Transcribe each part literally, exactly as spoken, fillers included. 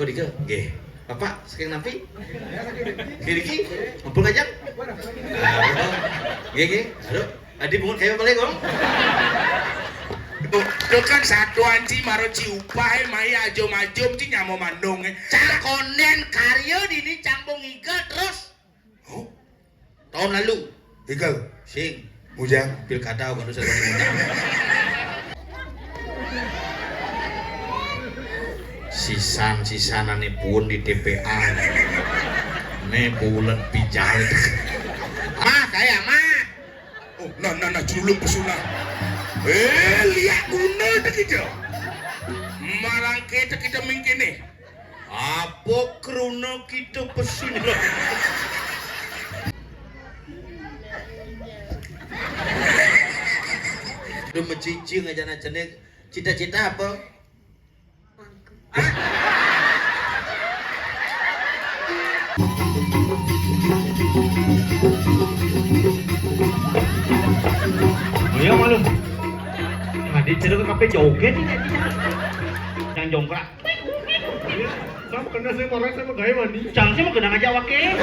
Oh, dika. Nggih. Bapak, saking napi? Kiriki? Ampun, Kajang? Ah, nggih, nggih. Aduh, adi pungut kaya balik, Om. Tuh, tuh kan satuan ci maro ci upah, eh, mai ajum-ajum ci nyamo mandung, eh. Cak konden karya dini campung iga terus. Oh, tahun lalu. Iga. Sing. Bujang. Pilkada, bukan dosa, bukan undang. Sisan-sisanane pun di T P A. Ne bulan pijal. Mah, kayak mah. Oh, nah, nah, nah, julung pesuna. Eh, liak guna itu kita. Marang kita, kita mingkini. Apa kruna kita pesu? Lu mecicing aja na cenik. Cita-cita apa? Oh iya, malu. Nah, di cerita kafe joget ini. Yang jongkrak. Sam, kena saya marah sama gaya mandi. Jang sih mau kena ngajak wake.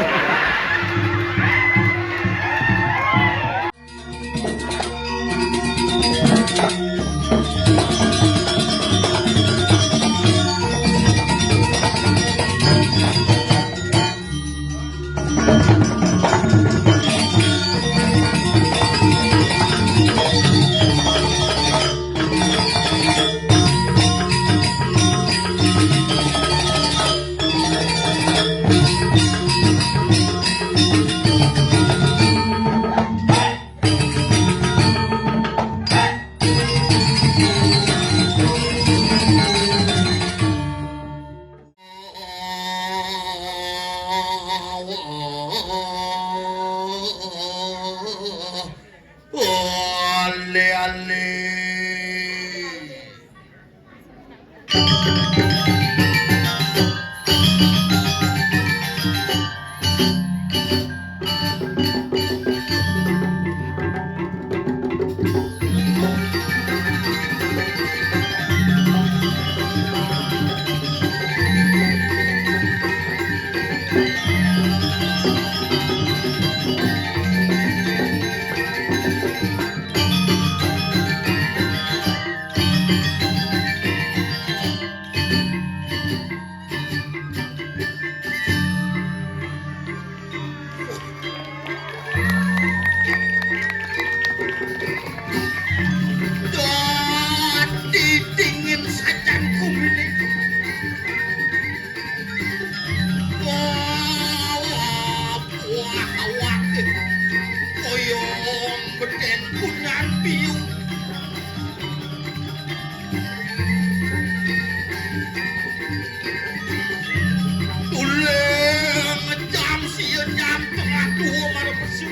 Ale, ale. Dadi dingin sajan gumine. Wah, wah, wah, wah. Kaya beten punan piyu. Tulung jam sia jam tengah dua marang pesu.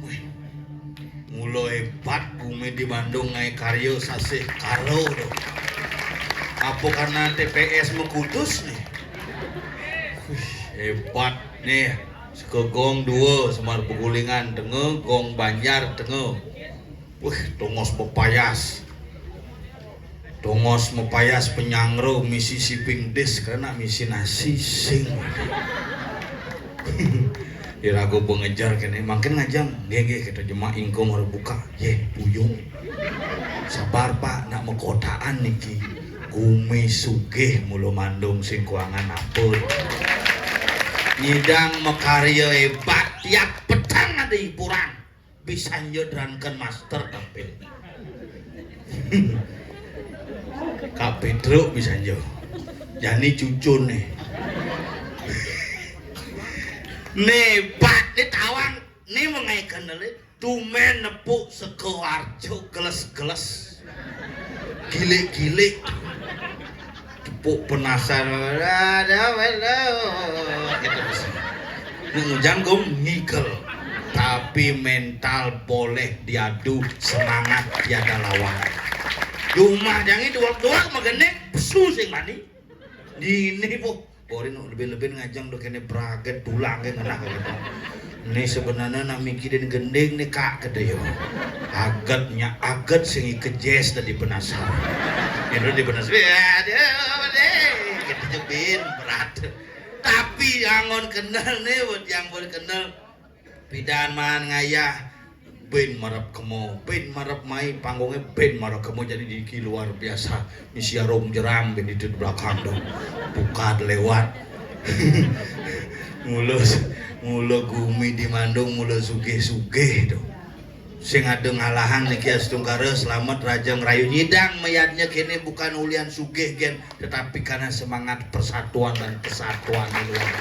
Wih, mula hebat bumi di Bandung naik karya sasih karo tuh. Apa karena T P S mekutus nih? Wih, hebat nih. Saka gong dua, Semar Pegulingan tengah, gong Banjar tengah. Wih, tongos bepayas. Tongos mepayas penyangro misi siping dis karena misi nasi sing. Irago pengejar kene, mangkin ngajang, nggih, nggih, kita jemak ingkung harus buka. Ye, puyung. Sabar, Pak, nak mekotaan niki. Gumi sugih mula mandung sing kuangan apa. Nyidang makarya hebat, tiap petang ada hiburan. Bisanja Drunken Master tampil. Kak Pedro bisanja. Jani cucun nih. Nih, Pak, nih tawang. Nih mengaikkan nih. Tumen nepuk sego arjo geles-geles. Gilik-gilik. Tepuk penasan. Ada, ada. Gitu, Mas. Ngujang gong ngigel. Tapi mental boleh diadu, semangat tiada lawan. Jumah jangé duweg-duweg magending pesu sing bani. Dini, Bu. Borin lebih-lebih ngajeng do kéné braget tulang ké ngenah kéto. Né sebenarnya nak mikirin gending né, Kak, kéto yo. Aget nya, aget sing ikejés dadi penasar. Itu di penasar. Ya, dia, deh. Kéto jebin berat. Tapi anggon kenal né, buat yang berkenal. Pidan maan ngayah, bin marep kemo, bin marep mai, panggungnya bin marep kemo, jadi diki luar biasa. Misi arum jeram bin di belakang tuh. Tukad lewat. Mula, mula gumi di Mandung, mula sugih-sugih tuh. Sing ada ngalahan niki astungkara, selamat raja ngerayu, nyidang mayadnya kene bukan ulian sugih gen, tetapi karena semangat persatuan dan kesatuan di luar.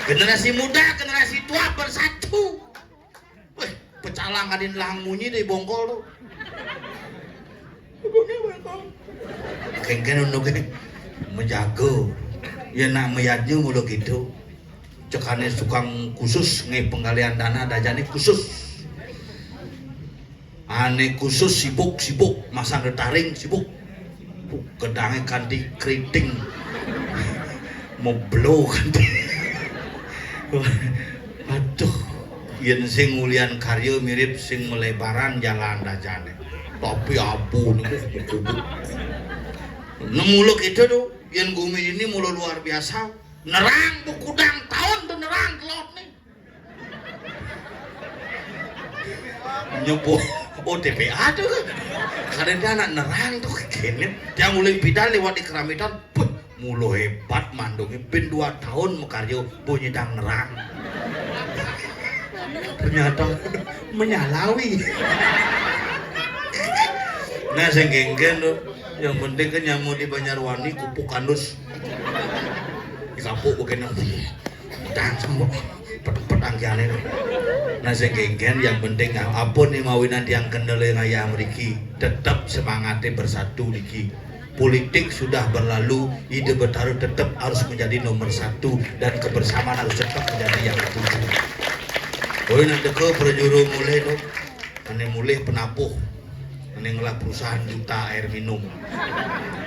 Generasi muda, generasi tua bersatu. Weh, pecalang adin lahang munyi deh bongkol tuh. Kengken untuk menjaga. Ya nak mayadnya mula gitu. Cekane tukang khusus nge penggalian dana dajane khusus. Ane khusus sibuk, sibuk, masang retaring sibuk. Gedangnya kanti keriting. Mebelo kanti. Aduh, yen sing ngulian karya mirip sing melebaran jalan dajane. Tapi abu niku kubuk. Nemu lo gitu tuh, yen gumi ini mula luar biasa. Nerang bu kudang tahun tuh nerang telot nih. Nyobo O T P A tuh. Kadang dia anak nerang tuh kene. Dia mulai bidal lewat di keramitan. Puh, mulo hebat mandungnya. Bin dua tahun mekaryo bunyi dang nerang. Ternyata menyalawi. Nah, sing genggen tuh. Yang penting kan nyamu di Banyarwani kupuk kandus. Di kapuk bukan yang pedang semua. Pedang kiane. Nah, sing genggen yang penting apa nih mawinan yang kendele ngayah mriki. Tetap semangatnya bersatu niki. Politik sudah berlalu, ide Betara tetap harus menjadi nomor satu dan kebersamaan harus tetap menjadi yang ketujuh. Oh, nak teko prajuru mulih tu. Ane mulih penabuh. Ane ngelah perusahaan juta air minum.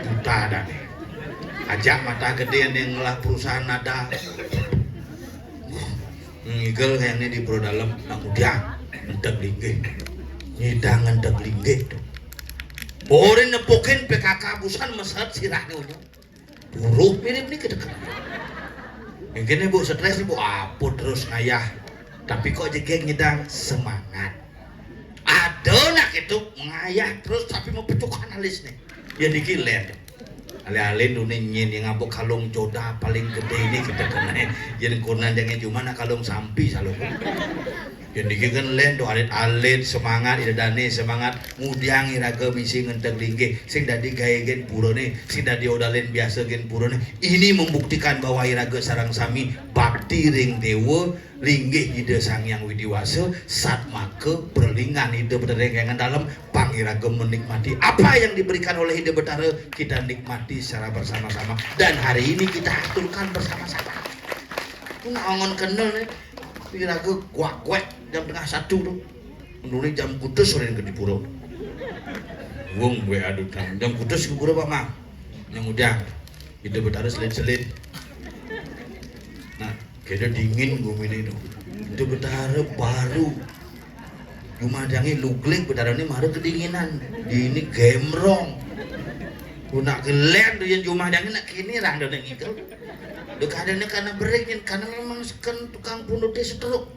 Juta dah nih. Ajak mata gede ane ngelah perusahaan ada. Ngigel kayaknya di pura dalam, nak mudiang, entek linggih. Nyidang entek linggih tu. Borin nepukin P K K busan meset sirahnya unyung. Buruh mirip nih kedeket. Mungkin ibu stres ibu apa terus ngayah. Tapi kok jegeg nyidang semangat. Ada nak itu ngayah terus tapi mau pecukan alis nih. Ya dikilen. Ale-ale dune nyen yang apa kalung joda paling gede ini kita kena. Yen kurnan jangan cuma nak kalung sampi selalu. Yen iki kan len do alit-alit semangat idane semangat mudiang iraga misi ngenteg linggih sing dadi gawe gen purane sing dadi odalen biasa gen purane. Ini membuktikan bahwa iraga sarang sami bakti ring dewa linggih Ida Sang Hyang Widi Wasa satmaka berlingan Ida Betara Ingkang Dalem pang iraga menikmati apa yang diberikan oleh Ida Betara kita nikmati secara bersama-sama dan hari ini kita haturkan bersama-sama. Ku nak angon kenel nih iraga guak-guek jam tengah satu tu. Menurut jam kutus sore ke di pura. Wong gue aduh jam kutus ke pura Pak Mang. Yang udah Ida Betara selin-selin. Nah, kena dingin gumine tu. Ida Betara baru. Jumah jange luglik Betara ni mara kedinginan. Di ini gemrong. Ku nak kelen tu yang jumah jange nak kini rang dah ngikel. Dek ada ni karena berik ni karena memang seken tukang punut dia seteruk.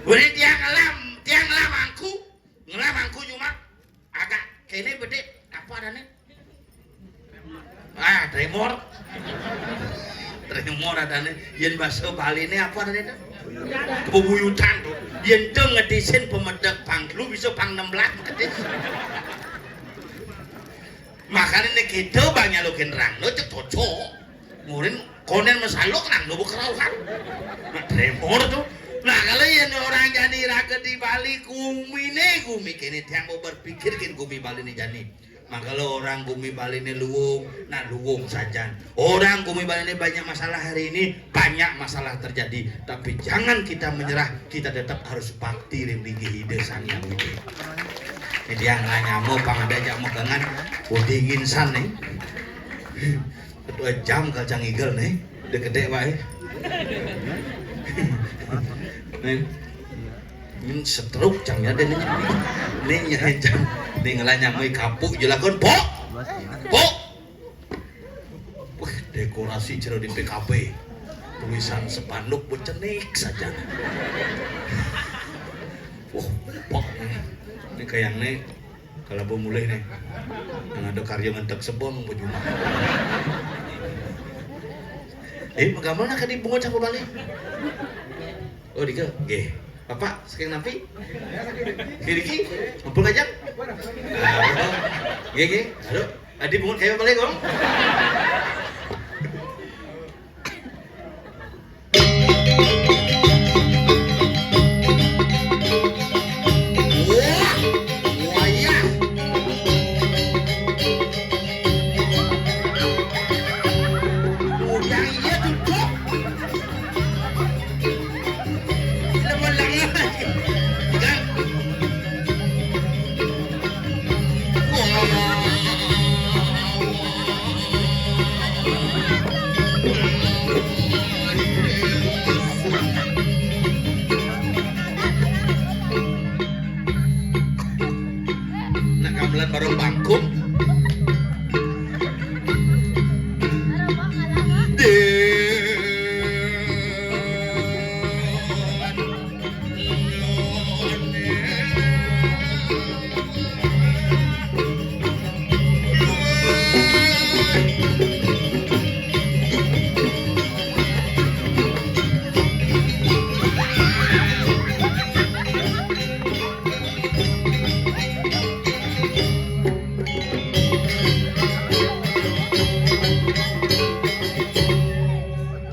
Boleh tiang alam, tiang alam angku, ngelam angku jumah. Agak kene bedik apa ada ni? Ah, tremor. Tremor ada ni. Yen bahasa Bali ni apa ada ni? Bebuyutan tu. Yen tu ngedisin pemedek pang telu bisa pang enam belas ngedis. Makanya ni kita banyak lukin rang lo cek cocok. Murin konen masaluk nang lo bekerauhan. Nah, tremor tu. Nah, kalau yang orang jadi raga di Bali gumi ni gumi kini tiang mau berpikir kin gumi Bali ni jadi. Maka lo orang gumi Bali ni luwung, nah luwung sajan. Orang gumi Bali ni banyak masalah hari ini, banyak masalah terjadi. Tapi jangan kita menyerah, kita tetap harus bakti ring linggih Ida Sang Hyang Widi. Tiang nganyama pang ada jak mekengan. Oh, dingin san nih. Ketua jam kacang igel nih. Dia kedek wae. Nih. Ini stroke cang ya deh nih. Nih nyai cang. Nih ngelanyamai kapuk jelakon. Pok. Pok. Wah, dekorasi jero di P K B. Tulisan spanduk becenik saja. Wah, pok nih. Ini kayak nih kalau mau mulai nih. Yang ada karya ngentek sebong bejumah. Eh, bagaimana kan di bunga cakap balik? Oh, dika. Nggih. Bapak, saking napi? Kiriki? Ampun aja. Nggih, nggih. Aduh, adi bungut kayu balik, Om. Wah, wayah. Udah iya tutup. Lemelengan. Kan? Nak gamelan bareng bangkung.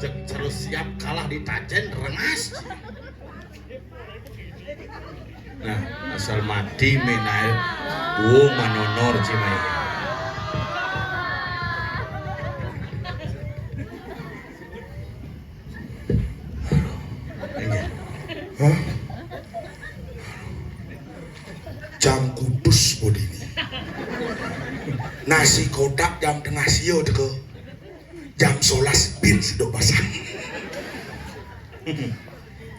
Cek terus siap kalah di Tajen rengas. Nah, asal mati menae buung manonor cimai. Hah? Jam kudus bodini. Nasi kotak jam tengah sio teko. Jam solas bin sido pasang.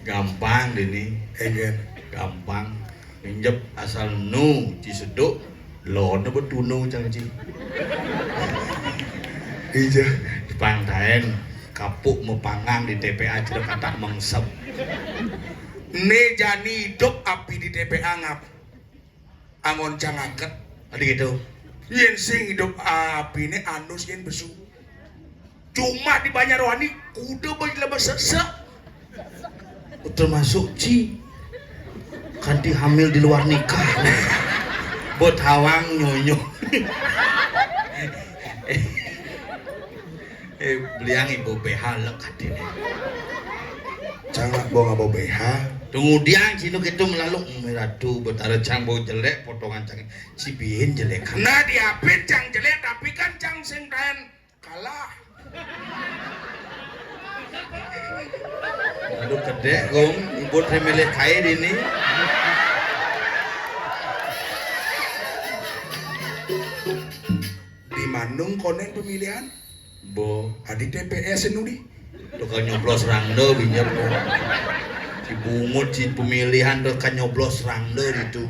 Gampang dini. Enggak. Gampang. Injep asal nu ci seduk, lona betuno cang ci. Ija. Pang taen kapuk mepanggang di T P A cedek katak mengsep. Ne jani idup api di T P A ngap. Angon cang angket. Adi gitu. Yen sing idup api ne anus yen besu. Cuma di Banjarwani kuda bej lebes sesek. Termasuk ci kanti hamil di luar nikah. Bot hawang nyonyo. Eh, beliang ibu B H lek katine. Cang nak bong abo B H. Tunggu diang cinu gitu melaluk meratu betara cang bau jelek potongan cang cibihin jelek. Nah diapit cang jelek tapi kan cang sing taen kalah. Aduh kedek gong, ibu remele kae dini. Di Mandung konen pemilihan? Bo. Adi T P S nu di. Tukang nyoblos rangda binjep. Si bungut si pemilihan tukang nyoblos rangda itu.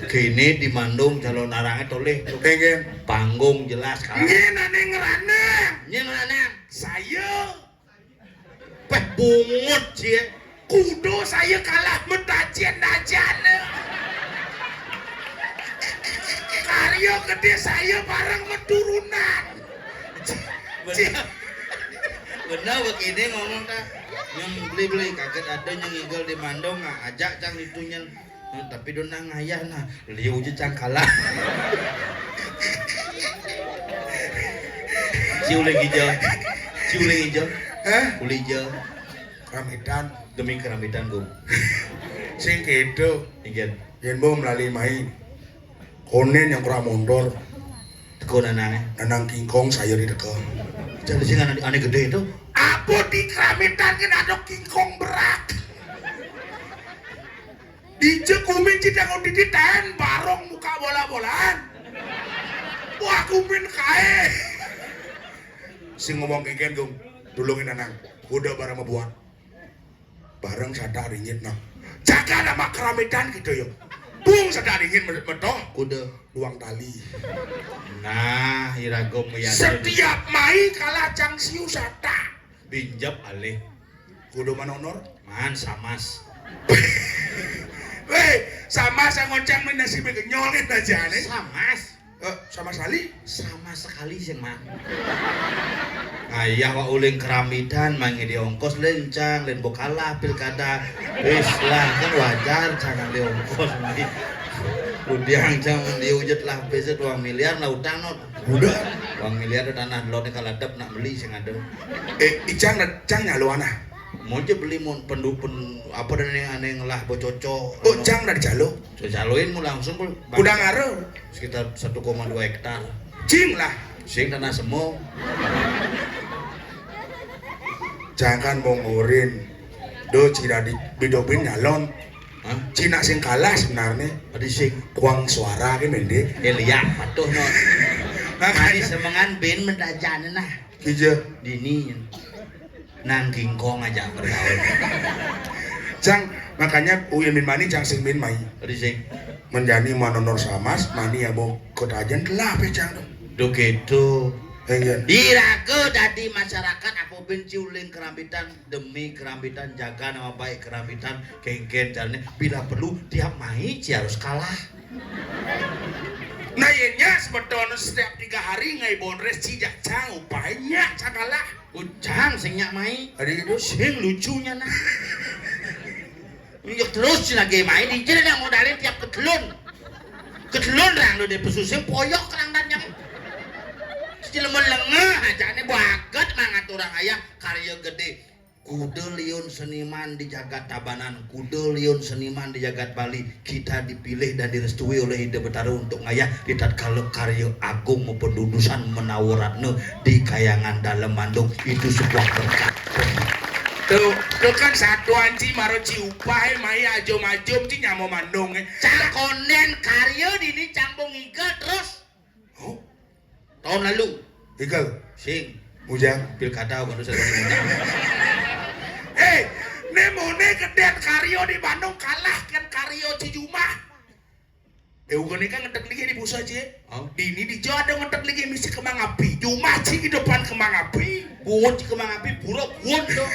Kini di Mandung calon arangnya toleh. Pengen. Panggung jelas kan. Nyen ane ngeranang. Nyen ngeranang. Saya. Peh bungut cie. Kudo saya kalah metajian-najian. Karya gede saya bareng meturunan. Bener. Bener begini ngomong ta. Nyong beli-beli kaget ada nyong igel di Mandong, ah, ajak cang itu nyen. Nah, tapi dona ngayah nah, liu je cang kalah. Ci uling ijo. Ci uling ijo. Hah? Uling ijo. Keramitan. Demi keramitan, Gung. Sing kedo. Inggih. Yen bo melali mai. Konen yang kurang mondor. Teko nanange. Nanang kingkong saya di teko. Jadi sing ane, ane gede itu. Apa di keramitan kan ada kingkong berak. Dija kumin ci dang didi taén barong muka bola-bolaan. Wah, kumin kaé. Sing ngomong kénkén, Gung. Tulungin Anang. Kuda bareng mabuat. Bareng sadak ringit, nah. Jaga nama keramitan gitu ya. Bung sadak ringit me-, metoh. Kuda. Luang tali. Nah, iraga meyasa. Setiap mai kalah cang siu sadak. Binjep alih. Kuda manonor. Man samas. Wéh, samas yang ngoncang main nasi begenyol kan aja nih. Samas. Eh, sama sekali. Sama sekali sih, Man. Ayah wa uling keramitan, mangi di ongkos lencang, len bokalah pilkada. Wis lah, kan wajar, jangan di ongkos, mangi. Udiang jangan diujud lah, besok dua miliar lah utang, not. Udah. Dua miliar tuh tanah, lo nih kalau adep nak beli sih ada. Eh, icang, cang nyalo anah. Mau aja beli mau pendu-, pen-, apa dan yang aneh ngelah bococo. Oh, cang dari calo. Caloin mau langsung, Bul. Udah ngaro. Sekitar satu koma dua hektar. Cing lah. Sing tanah semo. Jangan mau ngurin. Do cina di bidobin nyalon. Hah? Cina sing kalah sebenarnya. Tadi sing kuang suara ke mende. Eh, lihat, patuh, no. Makanya semengan bin mendajanin lah. Kija. Dini. Nang kingkong aja bergaul. Cang, makanya Uyan bin Mani, cang sing bin mai. Risik. Menjani manonor samas, mani abo kotajen telah pe cang tu. Duh gitu. Enggak. Iraga dadi masyarakat apa bin ciuling kerambitan demi kerambitan, jaga nama baik kerambitan, kengken caranya bila perlu tiap mai ci harus kalah. Nah, iya nya sebetulnya setiap tiga hari ngai bondres ci jak cang upahnya cang kalah. Ucang sing nyak mai. Ada itu sing lucunya nah. Nyak terus sing lagi mai di jere nak modalin tiap ketelun. Ketelun rang lu deh pesusing poyok kerang dan nyam. Cil mau lengeh aja nih bagat mangat orang ayah karya gede. Kuda liun seniman di jagat Tabanan, kuda liun seniman di jagat Bali, kita dipilih dan direstui oleh Ida Betara untuk ngayah di tatkala karya agung mapadudusan menawa ratna di Kayangan Dalem Mandung. Itu sebuah berkat. Tuh, tuh kan satuan ci maro ci upah, eh, mai ajum-ajum ci nyama mandung, eh. Cang konden karya dini cang pun ngiga terus. Oh. Tahun lalu. Igal. Sing. Mujang. Pilkada, bukan dosa, bukan mujang. Eh, ne mone kedet karya di Bandung kalah kan karya ci jumah. Eh, bukan ini kan ngetek lagi di busa, Ci. Oh. Di ini di Jawa ada ngetek lagi misi kembang api. Jumah ci di depan kembang api. Buat ci kembang api, buruk, buat tuh.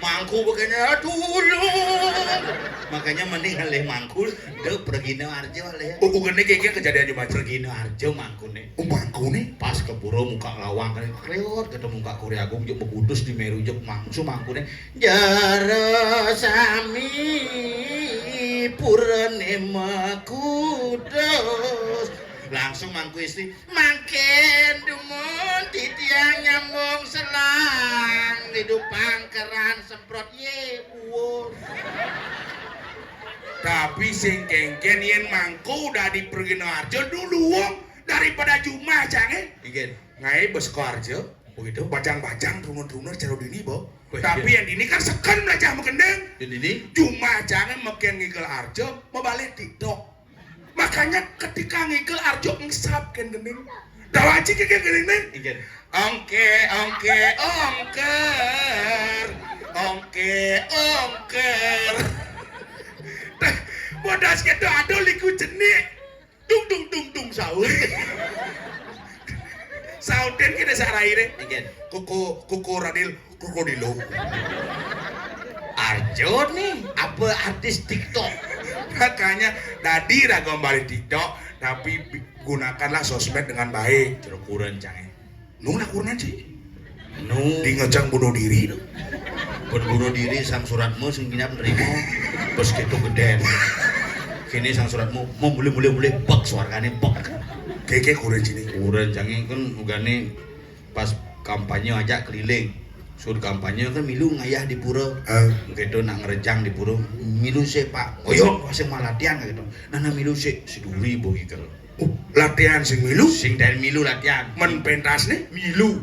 Mangku begini, "Tulung." Makanya mending alih mangku, dek pergi ne arjo alih. Oh, bukan ini kayak kejadian cuma Pergi ne arjo mangku ne. Oh, mangku ne? Pas ke pura muka lawang kan, kriot ketemu Kak Kori Agung juk begudus di Meru juk mangsu mangku ne. Jero sami purane mekudus. Langsung mangku istri, "Mangkin dumun titiang nyambung selang, hidupang keran semprot ye uwus." Tapi sing kengken yen mangku udah di Pergino Arjo dulu wong daripada jumah cange. Ikin. Ngai bes ko Arjo. Begitu. Bajang-bajang, trungun-trungun, caro dini, Bo. Tapi yang dini kan seken belajar mekendeng. Yang dini? Jumah cange meken ngigel Arjo, mebalik TikTok. Makanya ketika ngigel Arjo ngesap ken gending. Dawaji ke gending nih. Ikin. Ongke, ongke, ongker. Ongke, ongker. Tah, bodas keto ado liku cenik. Dung, dung, dung, dung, sahur. Sauten kita saraire. Ikin. Kuku, kuku radil, krokodilo. Arjo nih, apa artis TikTok? Makanya, dadi ragam balik TikTok, tapi bi-, gunakanlah sosmed dengan baik. Cerokuran, cange. Nu lakuran sih. Nu. Di ngejang bunuh diri. Pun bunuh diri sang suratmu sing kinyap nerima. Bes keto geden. Kini sang suratmu, mau boleh, boleh, boleh, bek suargane, bek. Keke kuren sini. Kuren cange kan ugane pas kampanye ajak keliling. Sur kampanye kan milu ngayah di pura. Ah. Gitu nak ngerejang di pura. Milu sih, Pak. Oyo, masih mau latihan gitu. Nah, nah, milu sih, si Duri boh gitu. Oh, latihan sing milu? Sing dari milu latihan. Men pentas nih? Milu.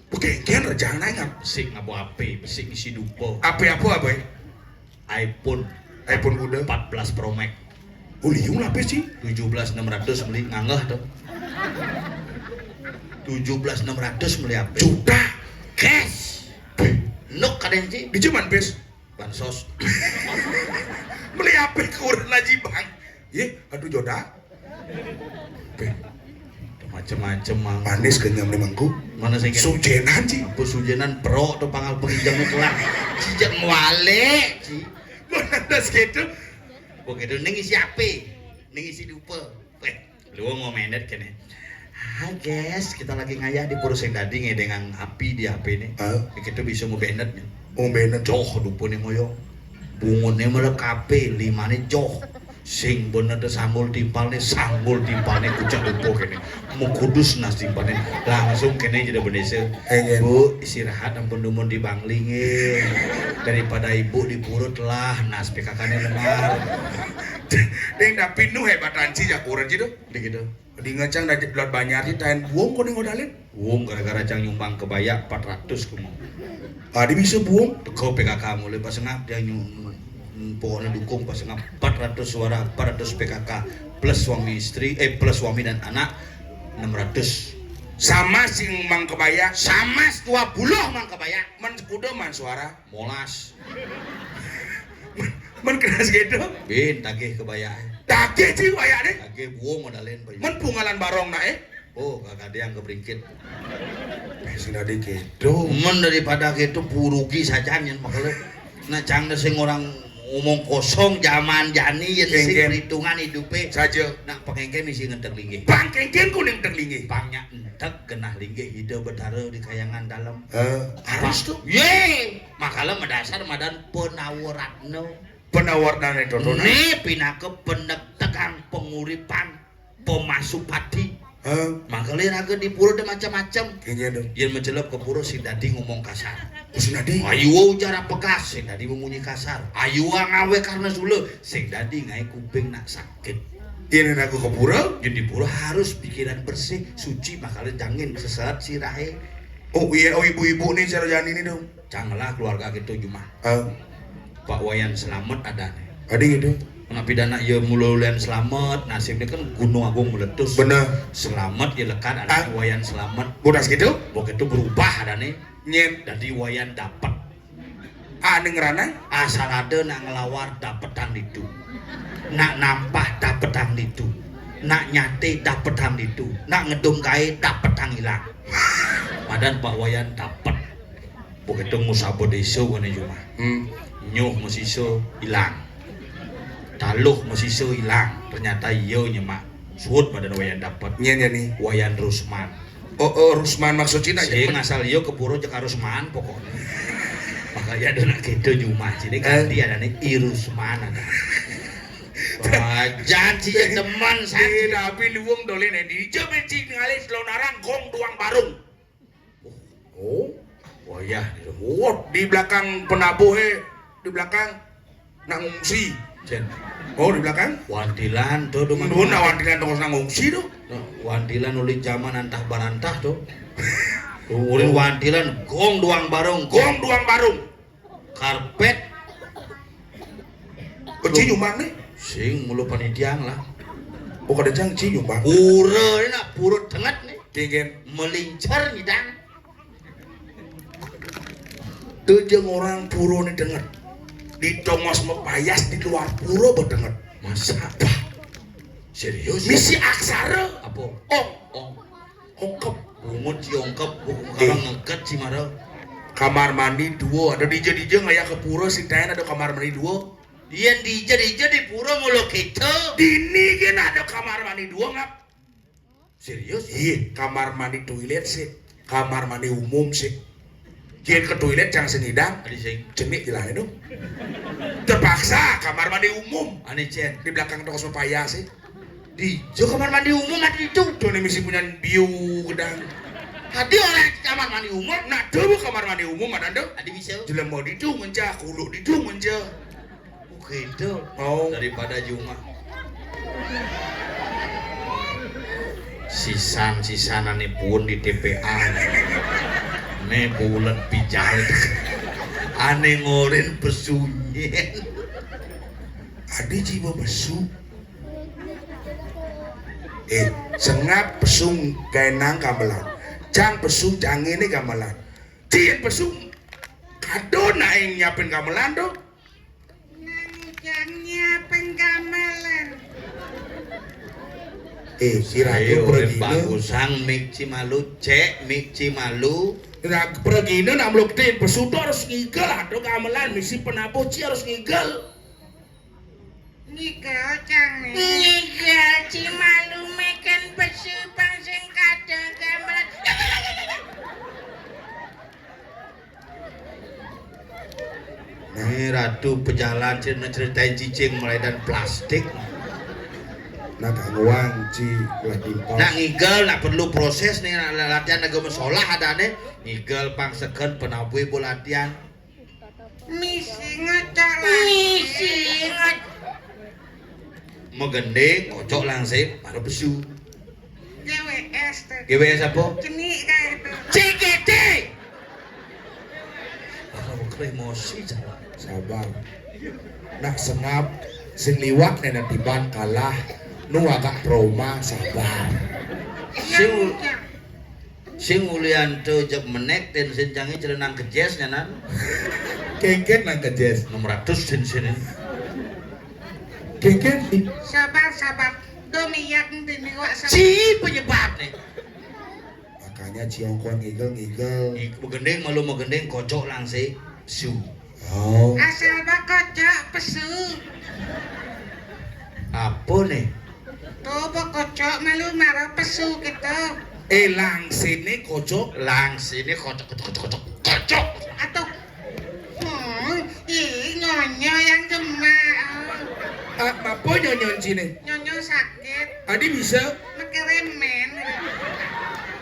Bekengken rejang naik kan? Sing ngabo ape, sing isi dupo. Ape apa, apa? iPhone. iPhone kuda. Empat belas Pro Max. Oh, liu lapis, Ci. Tujuh belas enam ratus beli nganggeh tuh. Tujuh belas enam ratus beli apa? Juta. Cash. Nuk kadang, Ci. Di cuman bis. Bansos. Beli apa kurang lagi, Bang? Ye, aduh, joda. Macem-macem, Mang. Manis kenyang nih, Mangku. Mana sih? Sujenan, Ci. Apa sujenan pro tuh pangal penginjamnya kelak. Cijak ngwale, Ci. Mana das gitu? Begitu, ning isi apa? Ning isi dupa. Weh, lu mau mendet kene. Hai guys, kita lagi ngayah di pura sing dadi ngedeng api di H P nih. Hah? Kita bisa mau benet nih. Oh, bener. Joh, dupa nih moyo. Bungunnya malah kape, limane joh. Sing bener tuh sanggul timpalnya, sanggul timpalnya kucak dupa kene. Mau kudus nas timpalnya. Langsung kene jadi bendese. Eh, iya. Bu, istirahat ampun dumun di Bangli nggih. Daripada ibu di purut lah, nas P K K-nya lengar. Ding, tapi nu hebat anci jakuran gitu. Di gitu. Di ngecang dari luar Banjar sih, tain buang kok nih modalin. Wong gara-gara cang nyumbang kebaya empat ratus kumo. Adi bisa buang. Teko P K K mulai pas ngap dia nyu pokoknya dukung pas ngap empat ratus suara, empat ratus P K K plus suami istri, eh, plus suami dan anak enam ratus. Sama sing mang kebaya. Sama dua puluh mang kebaya. Men kuda man suara. Molas. Men keras gitu. Bin tagih kebaya. Tagih sih kebaya nih. Tagih buang modalin. Men pungalan barong nak eh. Oh, kakak dia yang kebringkit. Sing tadi gitu. Men daripada gitu purugi saja nyen makanya. Nah, cang sing orang ngomong kosong zaman jani ya sing perhitungan hidupnya. Saja. Nak pengengke misi ngentek linggih. Pang kengken kuning entek linggih. Pangnya entek genah linggih ida betara di kayangan dalam. Eh, harus tuh. Ye, makala medasar madan penawaratno. Penawarnane totona. Ne pinaka penektekan penguripan pemasupati. Hah? Makale raga di pura ada macam-macam. Kayaknya dong. Yen mencelep ke pura sing dadi ngomong kasar. Oh, sing dadi? Ayu ujar pegas sing dadi memunyi kasar. Ayu ngawe karena sula sing dadi ngae kuping nak sakit. Yen aku ke pura? Yen di pura harus pikiran bersih, suci, makale jangin sesaat sirahe. Oh iya, oh ibu-ibu nih cara jani nih dong. Canglah keluarga gitu Jumah. Ah. Pak Wayan Selamet ada nih. Ada gitu. Nah, pidana ya mula ulian Selamet, nasibnya kan Gunung Agung meletus. Bener. Selamet ya lekat ada ah. Wayan Selamet. Bodas gitu? Begitu berubah ada nih. Nyen. Jadi Wayan dapat. Ah, ning ranang? Asal ada nak ngelawar dapetan itu. Nak nampah dapetan itu. Nak nyate dapetan itu. Nak ngedum gae dapetan hilang. Madan Pak Wayan dapet. Begitu ngusaba desa kene Jumah. Hmm. Nyuh mesisa ilang. Taluh mesisa ilang. Ternyata iya nyemak. Suut badan Wayan dapet. Nyen ya nih. Wayan Rusman. Oh, oh, Rusman maksud Cina ya. Sing asal iya ke pura cek Rusman pokoknya. Makanya ada nak kita Jumah. Sini ganti ada nih I Rusman ada. Wajan sih ya teman saya. Eh, tapi luwung dolen di jam cik ngalih selonarang gong duang barung. Oh, wayah. Wot, di belakang penabuh eh, di belakang nak ngungsi. Cen. Oh, di belakang? Wantilan tuh dong. Nuhun nak wantilan terus nak ngungsi tuh. Nah, wantilan oleh zaman antah barantah tuh. Ulin wantilan gong duang barung, gong duang barung. Karpet. Keci nyumbang nih. Sing mulu panitiang lah. Oh, kada cang ci nyumbang. Pura ini nak pura tenget nih. Kengken. Melincar nyidang. Tujeng orang pura ni denget. Di tongos mepayas di luar pura bedenget. Masa apa? Serius? Misi aksara. Apa? Ong. Ong. Ongkep. Bungut si ongkep. Bukan eh. Ngeket si mara. Kamar mandi dua. Ada dija-dija ngaya ke pura si tayan ada kamar mandi dua. Dia dija-dija di pura mulu kita. Dini kan ada kamar mandi dua ngap. Serius? Iya, kamar mandi toilet sih. Kamar mandi umum sih. Kian ke toilet jangan sengidang. Ada sing. Cenik jalan itu. Terpaksa kamar mandi umum. Aneh cen. Di belakang toko supaya sih. Di jo kamar mandi umum ada itu. Tuh nih misi punya biu gedang. Tadi orang kamar mandi umum. Nak dulu kamar mandi umum ada tuh. Ada bisa. Jelema di itu menja, kuluk di itu menja. Gitu. Oh. Daripada Jumah. Sisan-sisanane pun di T P A. Ne bulan pijal. Ane ngorin pesunyen. Adi jiwa pesu. Eh, sengap pesu gaenang gamelan. Cang pesu cangene gamelan. Cin pesu kado naeng nyiapin gamelan to. Nang jang nyiapin gamelan. Eh, si Ratu pergi. Pagusang mik cimalu, cek mik cimalu. Nah, pergi nak meluk tin pesu to harus ngigel, ada gamelan misi penabuh ci harus ngigel. Nyiga cang ne. Nyiga ci malu meken pesu pang sing kadang gamelan. Nah, ini Ratu pejalan cerita ceritain cicing mulai dan plastik. Nah, kang uang ci lagi pas. Nak ngigel, nak perlu proses nih, nak latihan agama sholah ada nih. Ngigel pang seken penabuh ibu latihan. Misi ngocok lagi. Misi ngocok. Megending, kocok langsing, baru pesu. G W S tuh. G W S apa? Cenik kayak itu. C G T. Kalau emosi, sabar. Sabar. Nak sengap, sing liwat nena tiban kalah, nu agak trauma, sabar. Sing, sing ulian to jep menek, ten sing canggih celenang kejes nyanan. Kengket nang kejes. Enam ratus ten sini. Kengket. Sabar, sabar. Do minyak nanti nih, wak, sabar. Si penyebab nih. Makanya ciongkon ngigel-ngigel. Ig-, begending malu megending kocok langsing su. Oh. Asal bakocok pesu. Apa nih? Tuh bakocok malu mara pesu gitu. Eh, langsine kocok. Langsine kocok, kocok, kocok, kocok, kocok. Atau, hmm, ih, nyonyo yang demak. Ah, apa nyonyo sini? Nyonyo sakit. Adi bisa? Mekirim men.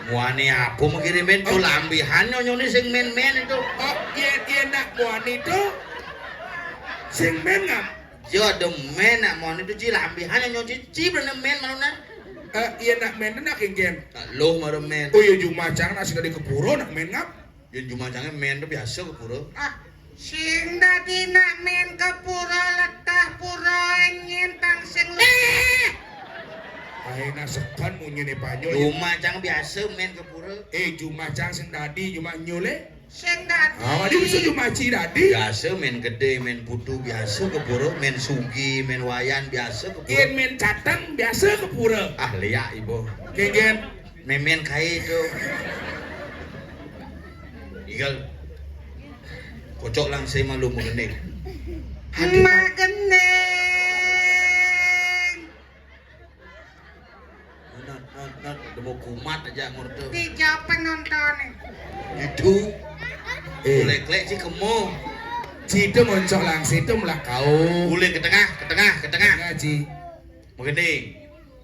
Muani apa mekirim men? Tuh lambihan nyonyone sing men-men itu. Oh, iya, iya, nak muani tuh. Sing men ngap? Yo, ada men nak muani tuh, ci lambihan nyonyo ci, ci bener men malu nak. Eh, iya, nak men nak kengken. Nak lo maru men. Oh, iya, jumacang nak sing dadi ke pura nak men ngap? Yén jumacangé men to biasa ke pura. Ah, sing dadi nak men ke pura letah pura enyen tang sing le-, eh! Ae nak sekan munyine panyo. Jumacang biasa men ke pura. Eh, jumacang sing dadi, juma nyule. Sing dadi. Ah, wadi bisa jumaci dadi. Biasa men gede, men putu biasa ke pura, men sugi, men wayan biasa ke pura. Yén men cateng biasa ke pura. Ah, liak ibu. Kengken. Memen kae itu. Igal. Kocok langsing malu magending. Aduh, ma- magending. Nat, nat, nat, udah mau kumat aja ngurtu. Dijawab penonton. Itu. Eh. Lek-lek sih kemo. Ci itu moncok langsing itu melak kau. Boleh ke tengah, ke tengah, ke tengah. Tengah, Ci. Magending.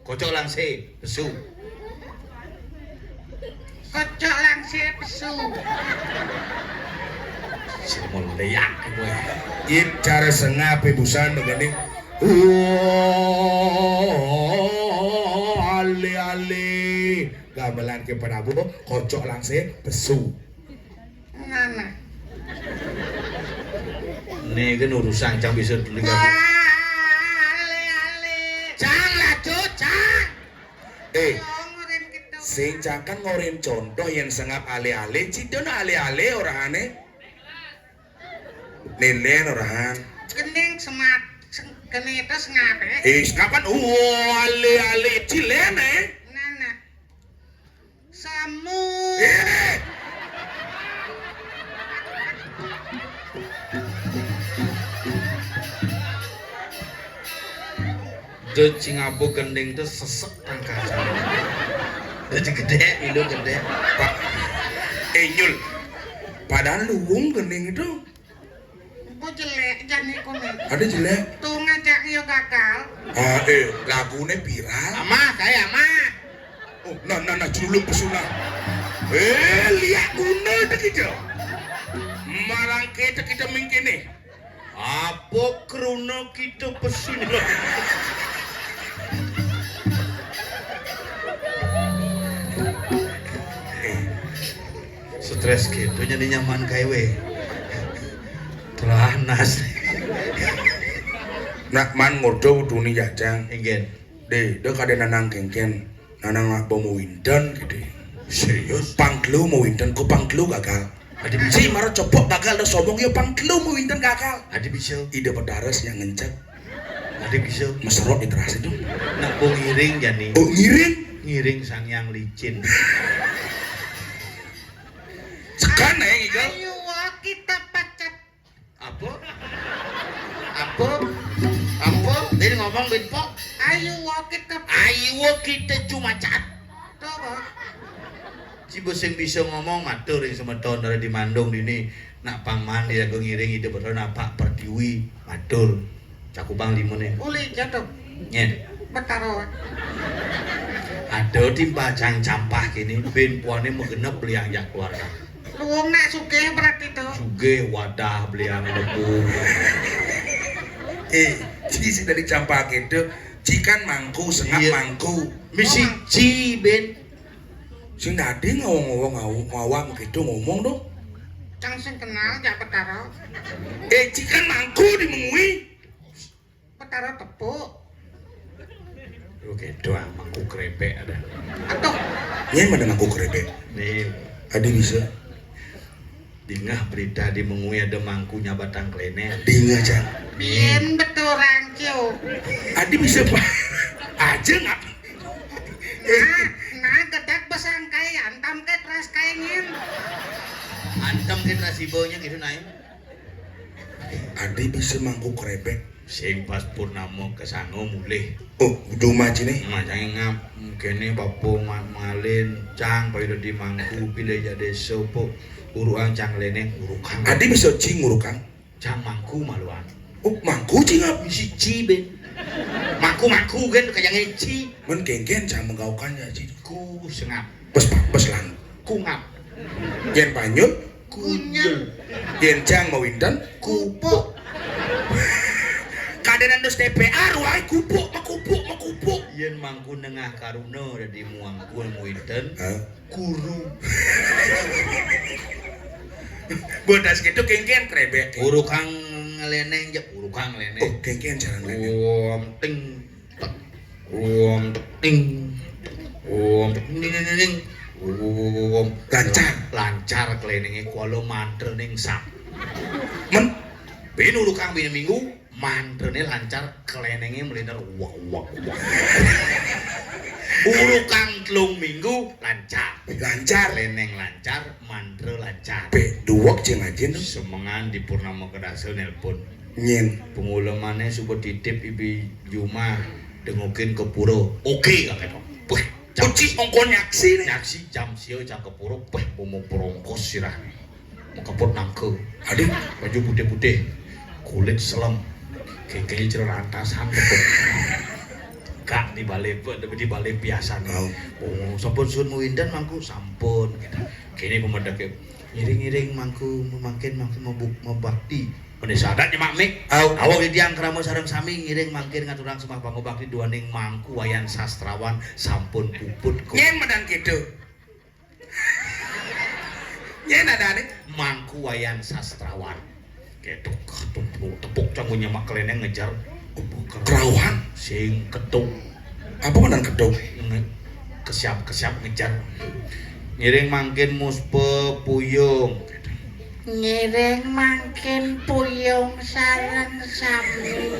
Kocok langsing, pesu. Kocok langsing, pesu. Semua leak gue. Ip cara sengap ibusan begini. Wah, ale-ale. Gamelan ke penabuh, kocok langsing, pesu. Ngana. Nih kan urusan cang bisa dulu kan. Wah, ale-ale. Cang lah, Cut, cang. Eh, ngorin gitu. Sing cang kan ngorin contoh yang sengap ale-ale, cidon ale-ale orahane. Lelen orahan. Gending semat, seng-, geni itu sengap, eh. Eh, sekapan? Oh, ale-ale, cilene. Ngana. Samu. Eh. Dut sing abu gending tuh sesek tangkasan. Dut gede, milu gede. Pak, eh, Nyul. Padahal luwung gending itu. Engko jelek jane kowe. Ada jelek. Tuh ngajak yo gagal. Ah, eh, lagune viral. Amah, kae amah. Oh, nah, nah, nah, juluk pesulap. Eh, liak guna tek itu. Marang kita, kita mingkini. Apa kruna kita pesulap? Eh, stres gitu, jadi nyaman kae we. Telanas. Nak man ngodo wudune jajang. Inggih. De, de kade nanang kengken. Nanang apa mau winten gitu. Serius? Pangklu mau winten, ku pangklu gagal. Adi bisa. Si mara cepok gagal, de sombong ya pangklu mau winten gagal. Adi bisa. Ide pedares yang ngencet. Adi bisa. Meserot di teras itu. Nak mau ngiring jani. Oh, ngiring? Ngiring sang yang licin. Sekan ya, Igal. Ayo, kita pacat. Apa? Apa? Apa? Dia ngomong, Bin Pok. Ayo, kita. Ayo, kita cuma cat. Apa? Cibo sing bisa ngomong, matur ring semeton dari di Mandung dini. Nak pang mandi aku ngiring ide betul napak pertiwi, matur. Cakupang limone. Uli jatuh. Nyen. Betara. Ada timbal cang campah kini, bin puane megenep beliang jak keluarga. Luwung nak sugih berarti to. Sugih wadah beliang lebu. Eh, ci sing dadi campah gitu, ci kan mangku, sengap. Iya. Mangku. Misi ci, bin. Sing dadi ngawang-ngawang ngawang gitu ngomong dong. Cang sing kenal jak Betara. Eh, ci kan mangku di mengui. Betara tepuk. Oke, doang mangku krepek ada. Atuh. Nyen mana mangku krepek? Nih. Adi bisa. Dingah berita di mengui ada mangku nyabatang kleneng. Dingah, Cang. Bien betul rangkio. Adi bisa, Pak. Aja nggak? Nah, nah, gedak besangkai, antam ke teras kaingin. Antam ke teras ibonya gitu, naik. Adi bisa mangku krepek. Sing pas purnama kesanga mulih. Oh, cuma cine. Macange ngap, kene papa ma-, malin, cang payu dadi mangku, pilih jak desa, pok. Urukan cang leneng, urukan. Adi bisa cing urukan. Cang mangku maluan. Oh, mangku cing ngap. Siji, ben. Mangku-mangku kan kayange ci. Men kengken cang menggaukan ya, ci. Ku sengap. Bes, bes lang. Kungap. Yen Panyul? Kunyel. Yen Jang Mawinten? Kupuk. Kadenan dus T P A, ruwae kupuk, mekupuk, mekupuk. Yen mangku nengah karuna dadi muangku Mawinten. Hah? Kuru. Bodas gitu kengken krebek. Urukang ngeleneng, jep, urukang ngeleneng. Oh, kengken jalan ngeleneng. Om ting. Om ting. Om ting, ting, ting, ting. Om. Lancar. Lancar klenenge kuala mantra ning sap. Men? Bin urukang bina minggu, mantrane lancar, klenenge meliner. Wak, wak, wak. Urukang telung minggu, lancar. Lancar. Kleneng lancar, mantra lancar. Pe duwek jeng ajin. Semengan di purnama kedasa nelpon. Nyen. Pengulemane suba titip ibi jumah dengokin ke pura. Oke, kakek to. Wah, jam uci ongkon nyaksi nih. Nyaksi jam sia cang ke pura, wah, bomo brongkos sirah. Mekeput nangka. Aduh. Baju putih-putih. Kulit selem. Kengkeng cera rantasan. Kak di balik, di balik biasan. Oh. Oh, sampun sun muindan mangku, sampun. Kene pemedake. Ngiring-ngiring mangku, mangkin mangku mabuk-, mabakti. Mene sadat nyemak mik. Au. Awak di tiang krama sareng sami ngiring mangkin ngaturang sembah pangubakti duaning mangku wayan sastrawan sampun puput ko. Nyen medan gitu. Nyen adane. Mangku wayan sastrawan. Ketuk, tepuk, tepuk canggu nyemak keleneng ngejar. Kerauhan. Sing ketuk. Apa menan ketuk? Nge-, kesiap-kesiap ngejar. Ngiring mangkin muspe puyung. Ngiring mangkin puyung sareng sami.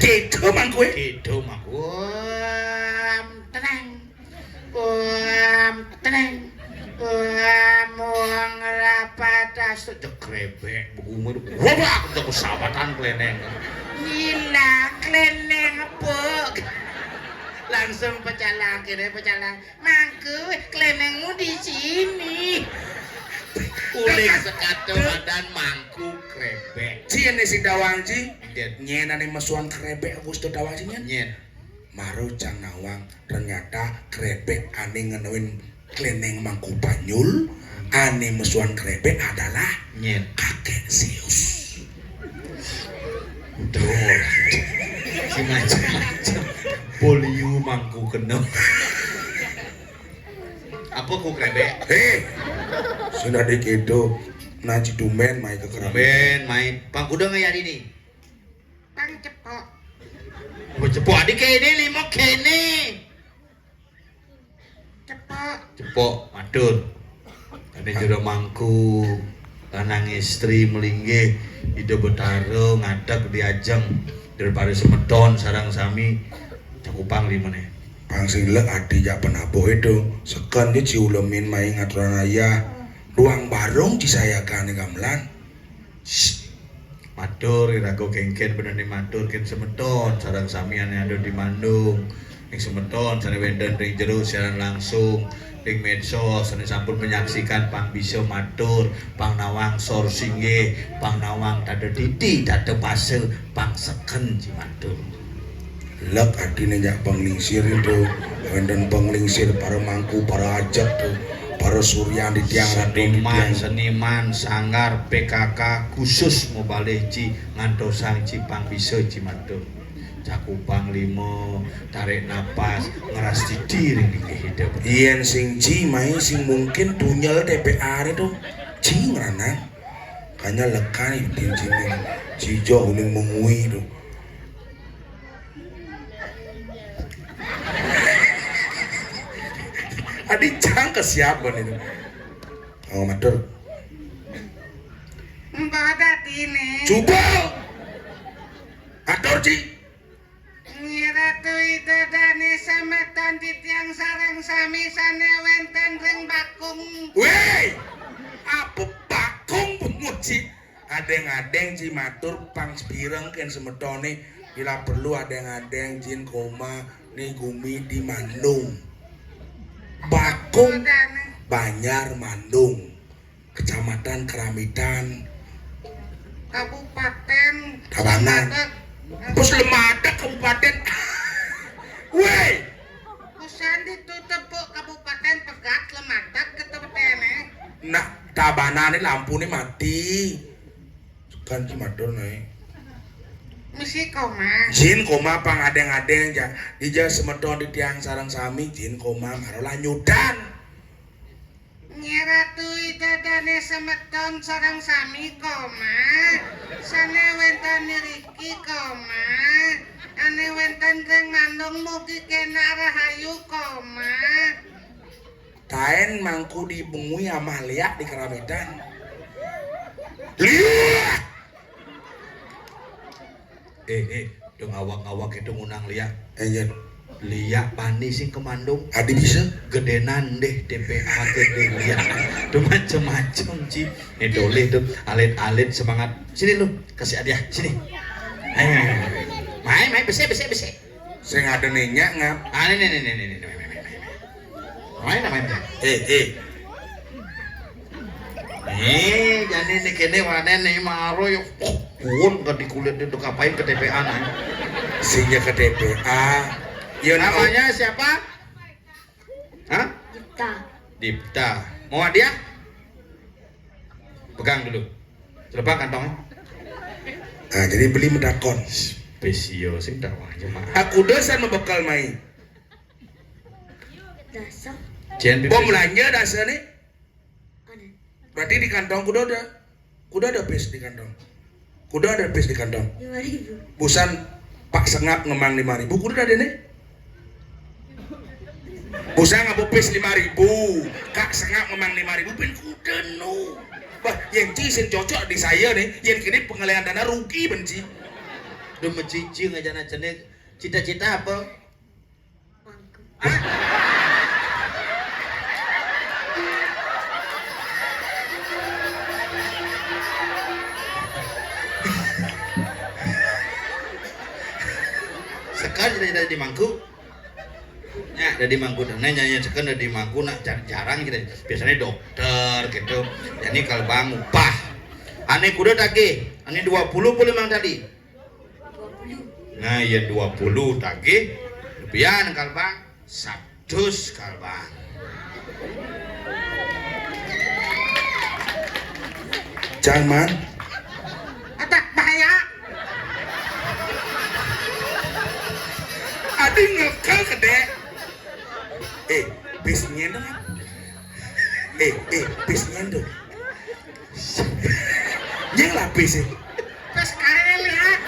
Gitu mangku, eh. Gitu mangku. Om tenang. Om tenang. Om wong rapat astu. Jek krebek, begumer. Wabak, jek sabatan kleneng. Gila, kleneng, Puk. Langsung pecalang, kene pecalang. Mangku, klenengmu di sini. Uling sekate badan mangku krebek. Ci, ene sing dawang, ci. Nggih. Nyen ane mesuan krebek aku sudah dawang, ci, nyen. Nyen. Maro cang nawang, ternyata krebek ane ngenoin kleneng mangku Panyul, ane mesuan krebek adalah nyen. Kakek Zeus. Udah. Sing macam-macam. Polio mangku kena. Apa ku krebek? Eh, sudah dikit tuh. Naji tumben mai ke keramat. Tumben mai. Pang kuda ngayari nih. Pang cepok. Cepok-cepok, adi kéné lima kéné. Cepok. Cepok, matur. Ane jero mangku, lanang istri melinggih, Ida Betara ngadeg diajeng, daripada semeton sareng sami, cakupang limene. Pang sing lek ati jak penabuh itu, seken je ci ulemin mai ngaturan ayah, duang barung ci sayagane gamelan. Matur, iraga kengken benane matur, ken semeton sareng sami ane ada di Mandung. Ning semeton sane wenten ring jero siaran langsung, ring medsos, sane sampun menyaksikan, pang bisa matur, pang nawang sor singgih, pang nawang tada titi, tada pasa, pang seken ci matur. Lek atine jak penglingsir itu, wenten penglingsir para mangku, para ajek tu, para suryan di tiang ratu di seniman, tiang. Seniman, sanggar, P K K, khusus mubalih ci ngantosang ci pang bisa ci matur. Cakupang lima, tarik napas, ngeras didi ring linggih Ida. Yen sing ci mai sing mungkin tunyel T P A itu ci ngranang. Kanya lekan itin ci ning ci jo uling mengui tu. Adi cang ke siapa nih? Oh, matur. Mbah dadine. Coba. Atur, Ci. Nyi Ratu Ida Dane semeton titiang sareng sami sane wenten ring bakung. Wéi, apa bakung pemuji? Adeng-adeng ci matur pang sepireng ken semetone, bila perlu adeng-adeng jin koma ni gumi di Mandung. Bakung Banjar Mandung, Kecamatan Keramitan, Kabupaten Tabanan. Lemadeg. Terus Lemadeg kabupaten. Wéi. Usan ditutup, Bu, Kabupaten Pegat, Lemadeg, ketepene. Nah, Tabanan ini lampune mati. Kan ci matur nae. Misi koma. Jin koma pang adeng-adeng ja. Dija semeton di tiang sareng sami jin koma maro lanjutan. Nyi Ratu Ida Dane semeton sareng sami koma. Sane wenten niriki koma. Ane wenten ring Mandung mugi kena rahayu koma. Taen mangku di bengui amah liak di Keramitan. Liak! Eh, eh, dong awak-awak itu ngundang liak. Eh, iya. Liak bani sing ke Mandung. Adi bisa? Gedenan deh T P A ke deh liak. Tuh macem-macem, Ci. Eh, doleh tuh, alit-alit semangat. Sini lu, kasih hadiah, sini. Ayo, ayo, ayo. Main, main, besek, besek, besek. Sing ada nanya ngap. Ah, ini, ini, ini, ini, ini, ini, ini, ini. Main, main, main. Eh, eh. Eh, jani ni kene warnane ni maro yo. Oh, kuon ke di kulit itu kapain ke T P A nah. Sehingga ke T P A. Ya, namanya siapa? Hah? Dipta. Dipta. Mau hadiah? Pegang dulu. Lepas kantongnya. Nah, jadi beli medakon. Spesio sing tak wajah mah. Aku dosan mebekal mai. Dasar. Jen bom belanja dasar nih. Ada. Berarti di kantong kuda ada. Kuda ada pis di kantong. Kuda ada pis di kantong. Lima ribu. Busan Pak Sengap ngemang lima ribu. Kuda ada nih. Busan ngapa pis lima ribu. Kak Sengap ngemang lima ribu. Pin kuda no. Wah, yang ci sing cocok di saya nih. Yang kini pengalihan dana rugi benci. Udah mecicing aja na cenik. Cita-cita apa? Sekar jadi, jadi mangku. Ya, jadi mangku. Nah, nyanyi sekar jadi mangku nak jar-, jarang kita. Biasanya dokter gitu. Jadi kalau bang upah. Ane kuda tagih, ane dua puluh puluh mang tadi. Nah, ya dua puluh tagih. Lebihan kal bang, satus kal bang. Jangan. Atak bahaya. Adi ngekel kedek. Eh, bis nyendel. Eh, eh, bis nyendel. Nyeng lapis sih. Pas kae lihat.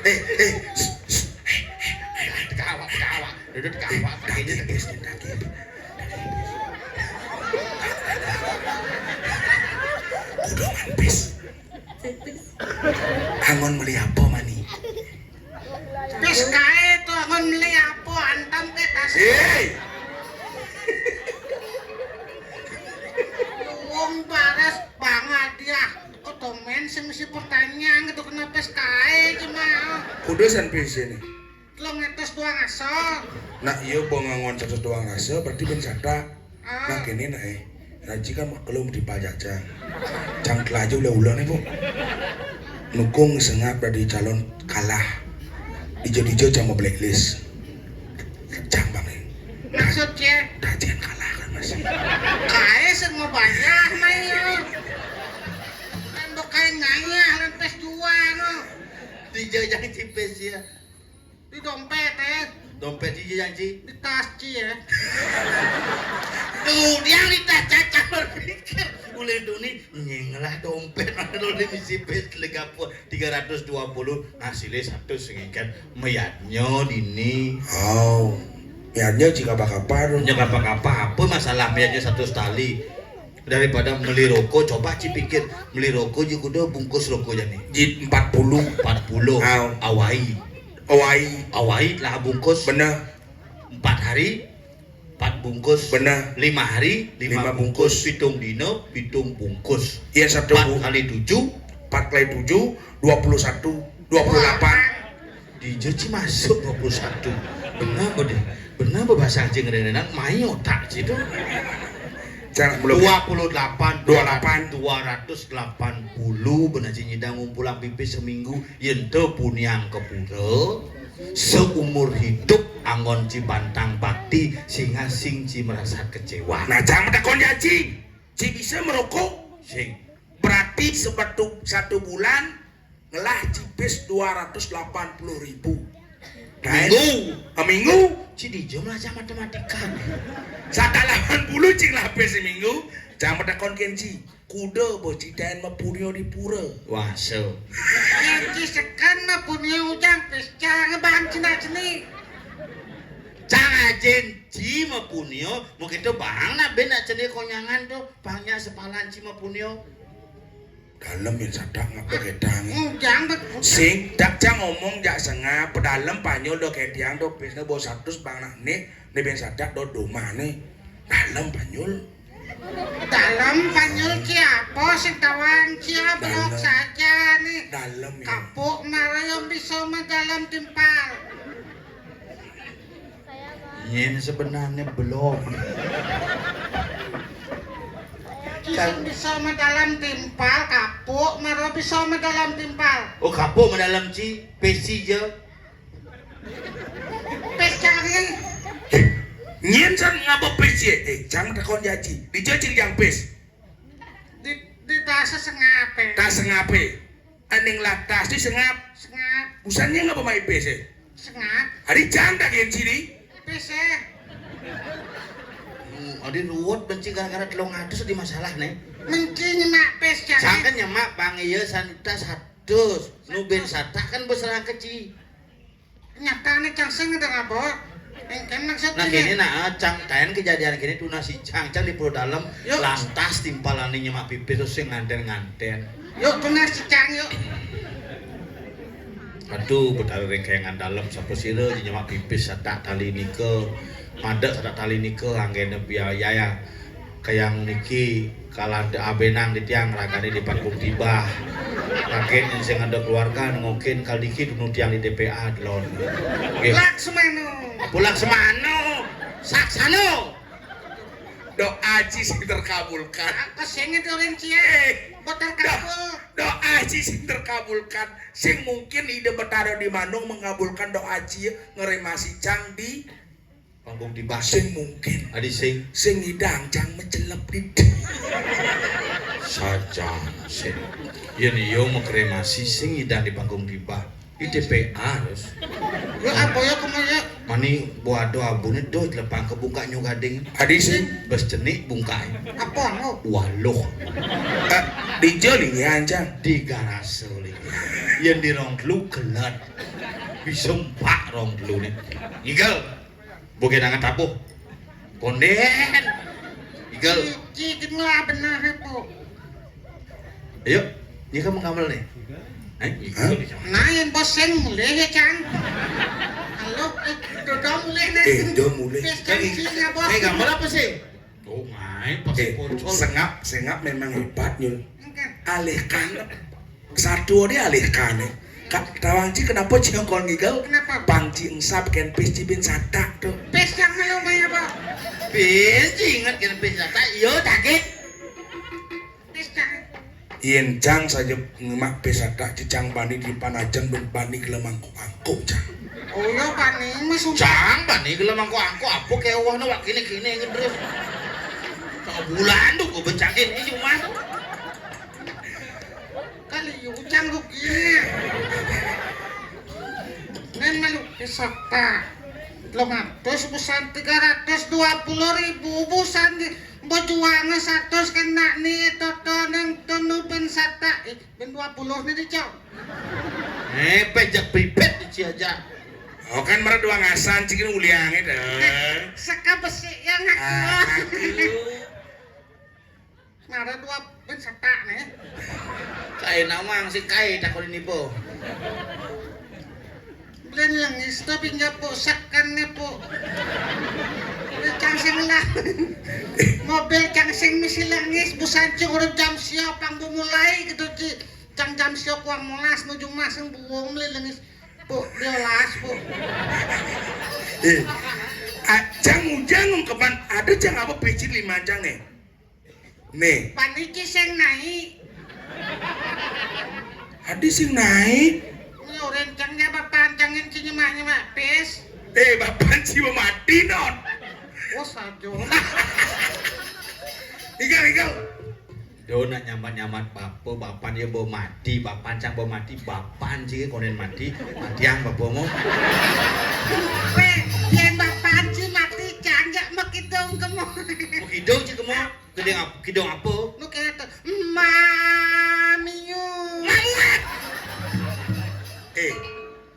Eh, eh, shh, shh. Eh, eh, eh, teka awak, teka awak. Duduk teka awak, kakinya teka. Kudu mampis. Angon meli apa, Mani? Pis kae to, angon meli apa, antam ke tas. Hei! Wong paras banget ya. Kok tumben sing mesti pertanyaan gitu, kenapa pis kae cuma? Kudu san pis ini. Telung atus doang asal. Nak iya, bangangon seratus doang rasa, berarti ben satak. Ah. Nah, kene nak, eh. Raji kan maklum di pajak cang. Cang kelaju ulah-ulah nih, Bu. Nukung sengap dari calon kalah. Ijo-ijo cang mau blacklist. Cang bang, eh. Maksudnya? Rajian kalah kan masih. Kae sing mau banyak main. Kan bukan ngayah, lantas jual. Dijo yang cipes ya. Di dompet, eh. Dompet di janji. Di tas, Ci, ya. Tuh, dia di tas cacar berpikir. Ulin tuh nih, nyenglah dompet. Mana dulu nih misi pes lega pun tiga ratus dua puluh, hasilnya satu sekian. Mayatnya dini. Oh. Mayatnya jika apa-apa tuh. Nya apa-apa, apa masalah mayatnya satu tali? Daripada meli rokok, coba Ci pikir, meli rokok ji kudu bungkus rokok jani. Ji empat puluh. Empat puluh. Au. Awai. Awai. Awai telah bungkus. Benar. Empat hari, empat bungkus. Benar. Lima hari, lima bungkus. Pitung dino, pitung bungkus. Iya, satu empat bu- kali tujuh. Empat kali tujuh, dua puluh satu, dua puluh delapan. Dijo Ci masuk dua puluh satu. Benar, benar. Benar, bahasa Aceh ngerenenan, main otak Ci itu. Jangan belum. Dua puluh delapan. Dua delapan. Dua ratus delapan puluh, benar Ci nyidang ngumpulang pipis seminggu, yen to puniang ke pura, seumur hidup anggon Ci bantang bakti, singa sing Ci merasa kecewa. Nah, jangan takon ya, Ci. Ci bisa merokok? Sing. Berarti sebetul satu bulan ngelah cipis dua ratus delapan puluh ribu. Minggu. Ah, minggu. Ci dijo belajar matematika. Sata delapan puluh cing lah pe seminggu. Jangan takon ken Ci. Kuda bo Ci daen mapunyo di pura. Wah, so. Ken Ci sekan mapunyo ujang pis cang bang cina ceni. Cang ajin Ci mapunyo, mau kita bang nak ben nak ceni konyangan tu, bangnya sepalan Ci mapunyo. Dalem yen sadak ngapa gedang. Ujang bet. Sing dak cang ngomong jak sengap, pedalem panyul do kediang do pisne bo satus bang nak nih, ne ben sadak do domane. Dalem panyul. Dalem panyul ki apa sing tawang ki ya, belok saja nih. Dalem ya. Kapuk mara yang bisa mah dalam timpal. Nyen sebenarnya belum. Ki sing bisa mah dalam timpal, kapuk mara bisa mah dalam timpal. Oh, kapuk mah dalam Ci, pesi je. Pes cari. Nyen san ngapa pes ye? Eh, cang takon jaji. Dijo Ci yang pes. Di, di tas sengape. Tas sengape? Aning lah tas di sengap. Sengap. Busannya ngapa main pes ye? Sengap. Hari cang tak gen Ci di? Pes ye. Hmm, adi ruwet benci gara-gara telung atus di masalah nih. Menci nyemak pes cari. Sangkan nyemak bang iya santa satus. Nu ben satak kan beserang keci. Nyatane cang sing ngedang apa? Engken maksud. Nah, kene nak, ah, cang taen kejadian kene tunas si cang, cang di pura dalem. Yuk. Lantas timpalane nyemak pipis terus sing nganten-nganten. Yuk tunas si cang yuk. Aduh, betara rengkengan dalem sapa sira nyemak pipis satak tali nika. Madek satak tali nika anggene biaya ya. Kayang niki, kalante abenang di tiang ragane di panggung tibah. Kaget yang sing ada keluarga nengokin kal dikit bunuh tiang di T P A delon. Nggih. Laksmano. Apa Laksmano? Saksano. Doa Aji sing terkabulkan. Apa sing itu rinci ya? Eh, betul kabul. Doa Aji sing terkabulkan. Sing mungkin ide betara di Manung mengabulkan doa Aji ya, ngeremasi cang di Panggung tibah. Sing mungkin. Adi sing. Sing ngidang cang mecelep di. Saja sing. Yen iyo mau kremasi sing ngidang di panggung tibah. Di T P A terus. Ya apa ya kemana? Mani buado abune do telepang ke bungkak nyu gading. Adi sing. Bes cenik bungkai. Apa anu? Waluh. Eh, di joli ya cang. Di garase li. Yén di rong telu gelet. Bisa empak rong telu né. Igel. Bukan anget tabuh. Konden. Igel. Iki lah benar itu. Ayo, ini kan menggamel nih. Eh, igel. Nah, yang bos sing mulih ya, Cang. Halo, eh, dodong mulih nih. Eh, dodong mulih. Wis, Cang, sing ya, bos. Eh, gamel apa sih? Oh, main pas eh, sponsor. Sengap, sengap memang hebat, Nyul. Enggak. Alihkan. Satu dia alihkan, eh. Kak, tawang ci kenapa ci ngkon ngigel? Kenapa? Pang ci engsap kén pis ci bin satak tuh. Pis yang mana, Bang, apa? Pis ci inget kén pis satak, yo, takit. Pis cang. Yén cang saja ngemak pis satak, ci cang bani di panajeng bin bani gelemangkuk-angkuk, cang. Oh, iya, bani, Mas, sumpah. Cang bani gelemangkuk-angkuk, apa kéwéh no, wak, kini-kini terus. Sebulan tuh, gue bencakin, ini cuma tuh. Kali ujang rugi. Nén malu peserta. Telung atus busan tiga ratus dua puluh ribu busan di bejuang satus kena ni toto nang tunu ben sata. Eh, ben dua puluh ni dicok. Eh, pejak pipet di Ciaja. Oh, kan mara dua ngasan cikin uliangnya deh. Seka besi yang aku. Ah, aku. Mara dua ben satak né. Kaé nawang si kaé takon ini po. Blen lengis to pinja po sakan né po. Blen cang sing lah. Mobil cang sing misi lengis busan ci urip jam sia pang bumulai gitu ci. Cang jam sia kuang molas nuju mas sing buwung blen lengis. Po, diolas po. Eh, ah, cang ujang ungkepan ada cang apa pecin lima cang né. Nih. Paniki sing naik. Adi sing naik. Ini orang cang jawab pancangin si nyemak-nyemak pis. Eh, bapan si mau mati non. Oh, sajo. Igal, igal. Do nak nyamat-nyamat bapa, bapan dia mau mati, bapan cang mau mati, bapan sih konen mati, matiang bapa mau. Weh, yang bapan sih mati, cang jak makidong kemo. Makidong sih kemo. Kidong ap-, kidong apa? Nu kata, "Mamiu." Mamuat. Eh,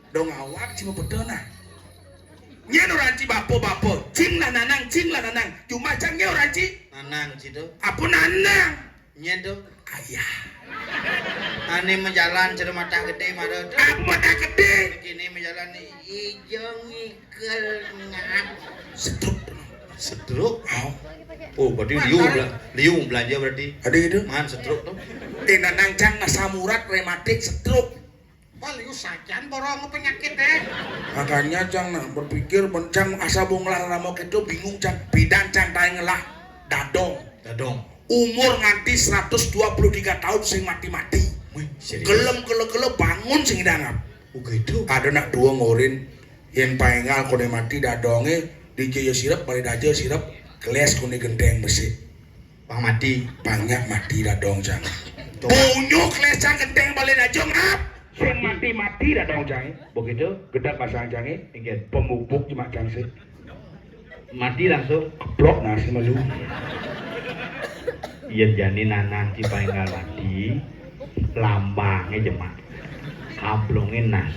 dong awak cuma betul nah. Nyén orang ci bapo-bapo, cing lah nanang, cing lah nanang. Cuma cang nyé orang ci. Nanang ci tu. Apa nanang? Nyén tu. Ayah. Ané majalan cara mata gedé mara tu. Apa mata gedé? Kini majalan ni ijong Kel ngap. Stroke. Stroke? Oh. Oh, berarti liu bela-, liu belanja berarti. Ada gitu? Man stroke tuh. Eh, nanang cang asam urat rematik stroke. Wah, liu sajan borong penyakit eh. Makanya cang nah berpikir, ben cang asa bong lah ramok itu bingung cang. Pidan cang taing lah dadong. Dadong. Umur nganti seratus dua puluh tiga tahun sing mati-mati. Wih, serius? Gelem kele-kele bangun sing idangap. Oh, gitu. Ada nak dua ngorin. Yén paénggal koné mati dadongé, dija ya sirep, bali daja sirep, kelés koné genténg besik. Pang mati. Pang nyak mati dadong cang. Tuh. Bunyu kelés cang genténg bali daja ngap. Sing mati-mati dadong cangé. Begitu? Gedé pasang cangé. Inggih. Pemupuk cuma cang sih. Mati langsung. Keplok nasi malu. Iya jani nanang ci paénggal mati. Lambangé jemak. Kaplungé nas.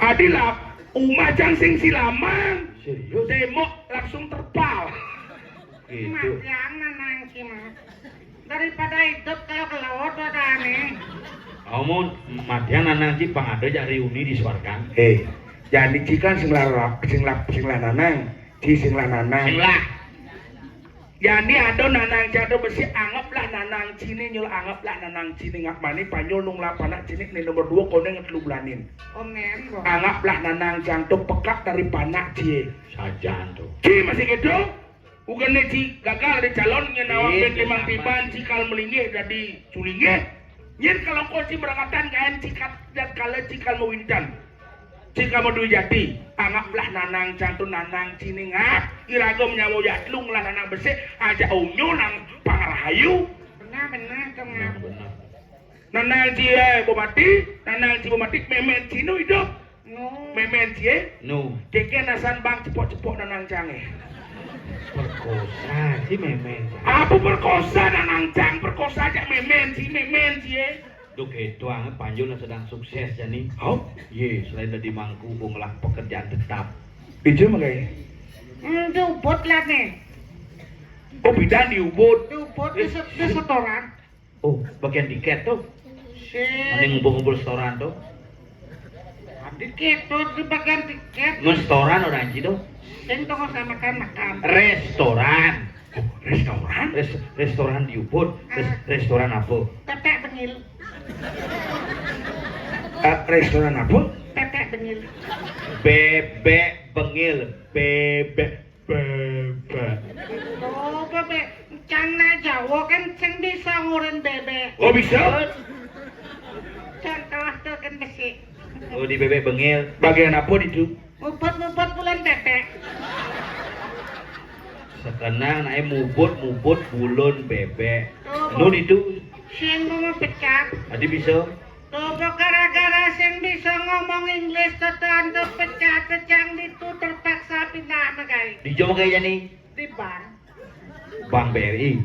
Adi lah. Umah cang sing silaman. Serius? Témbok langsung terpal. Gitu. Matian nanang ci mah. Daripada hidup kalau keluar tuh ada aneh. Amun matian nanang ci pang ada jak reuni di swarga. Eh, jadi ci kan sing lah, sing lah, sing lah nanang, ci sing lah nanang. Sing lah. Jadi ada nanang ci ada besi, anggaplah nanang ci né nyul, anggaplah nanang ci né ngap mani panyul nung lah panak ci né, né nomor dua koné ngetelu belanin. Omen, Bos. Anggaplah nanang cang tuh pekak dari panak ci. Sajan tuh. Ci masih gitu? Ugan né ci gagal dadi calon, nyén awak bén timang tiban ci kal melinggih dadi culinggih. Nyén kalau ko ci berangkatan kaén ci kat dan kala ci kal mewintan. Ci kal meduwi jati, anggaplah nanang cang tuh nanang ci né ngap, iraga nyawa jatlung lah nanang besik, ajak unyu nang pangarahayu. Benar, benar, tuh ngap. Benar, benar. Nanang ci, eh, bo mati, nanang ci bo mati, mémén ci nu idup. Nu. Mémén ci, eh? Nu. Kéké nasan bang cepok-cepok nanang cang, eh. Perkosa ci mémén cang. Apa perkosa nanang cang? Perkosa jak mémén ci, mémén ci, eh. Duh, kéto ané Panjul sedang sukses jani. Hah? Yé, selain dadi mangku, wong ngelah pekerjaan tetap. Ijo manggaé. Hmm, di Ubud lah né. Oh, bidan di Ubud. Di Ubud, di se-, di setoran. Oh, bagian tiket tuh. Sing. Mending ngumpul-ngumpul setoran tuh. Di kéto di bagian tiket. Nggak setoran orang Anji tuh. Sing toko sama makan-makan. Restoran. Oh, restoran? Res-, restoran di Ubud. Res-, Ah. Restoran apa? Pepek bengil. Eh, restoran apa? Pepek bengil. Bebek bengil. Bebek, bebek. Oh, bebek. Cang nak Jawa kan sing bisa ngurin bebek. Oh, bisa? Contoh tuh kan besi. Oh, di bebek bengil. Bagian apa itu? Muput-muput bulan bebek. Sekenang naé muput-muput bulan bebek. Tuh. Anu ditu. Sing mau pecat. Adi bisa. Tuh, gara-gara sing bisa ngomong Inggris, tetantu pecat, cang ditu terpaksa pindah manggaé. Di jo manggaé jani? Di bank. Bank B R I.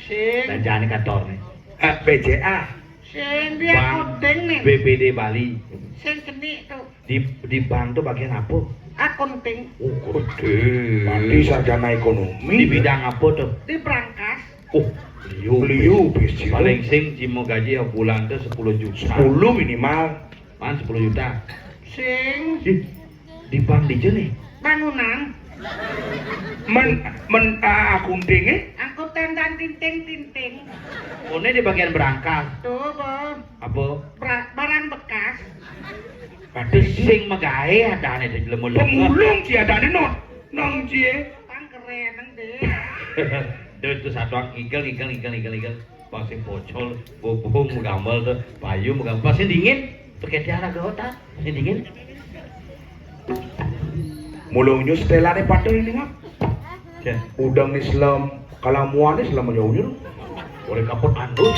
Sing. Dan jangan kantor nih. Eh, B C A. Sing dia Bank akunting nih. B P D Bali. Sing cenik tuh. Di, di bank tuh bagian apa? Akunting. Oh, gede. Berarti sarjana ekonomi. Di bidang apa tuh? Di brankas. Oh, beliau. Beliau, beliau. Paling sing cimo gaji ya bulan tuh sepuluh juta. Sepuluh minimal. Man sepuluh juta. Sing. Ih, di bank di nih. Bangunan. Men, men, ah, akunting, eh? Angkutan dan tinting-tinting. Oh, ini di bagian brankas. Tuh, Bos. Apa? Bra-, barang bekas. Berarti sing manggaé adané di jelema. Pemulung si adané, no. Nang cie. Pang keren, nang deh. Duh, itu satuan igel, igel, igel, igel, igel. Pasti pocol, bubung, gamel tuh, payu, gamel. Pasti dingin. Pakai tiara gawat, ah. Pasti dingin. Mulung nyu setelane padha ini, Ngap. Jen. Udang ni selam, kalamuane selam jauh nyu. Boleh kaput andus.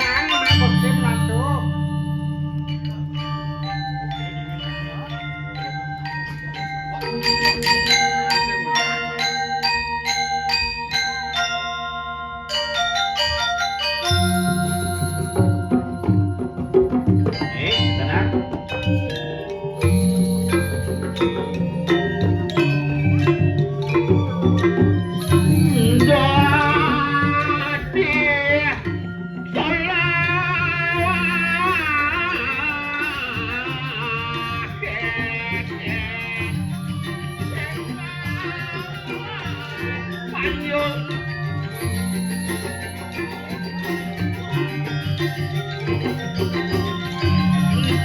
Nah, mana bos tim masuk? Eh, tenang.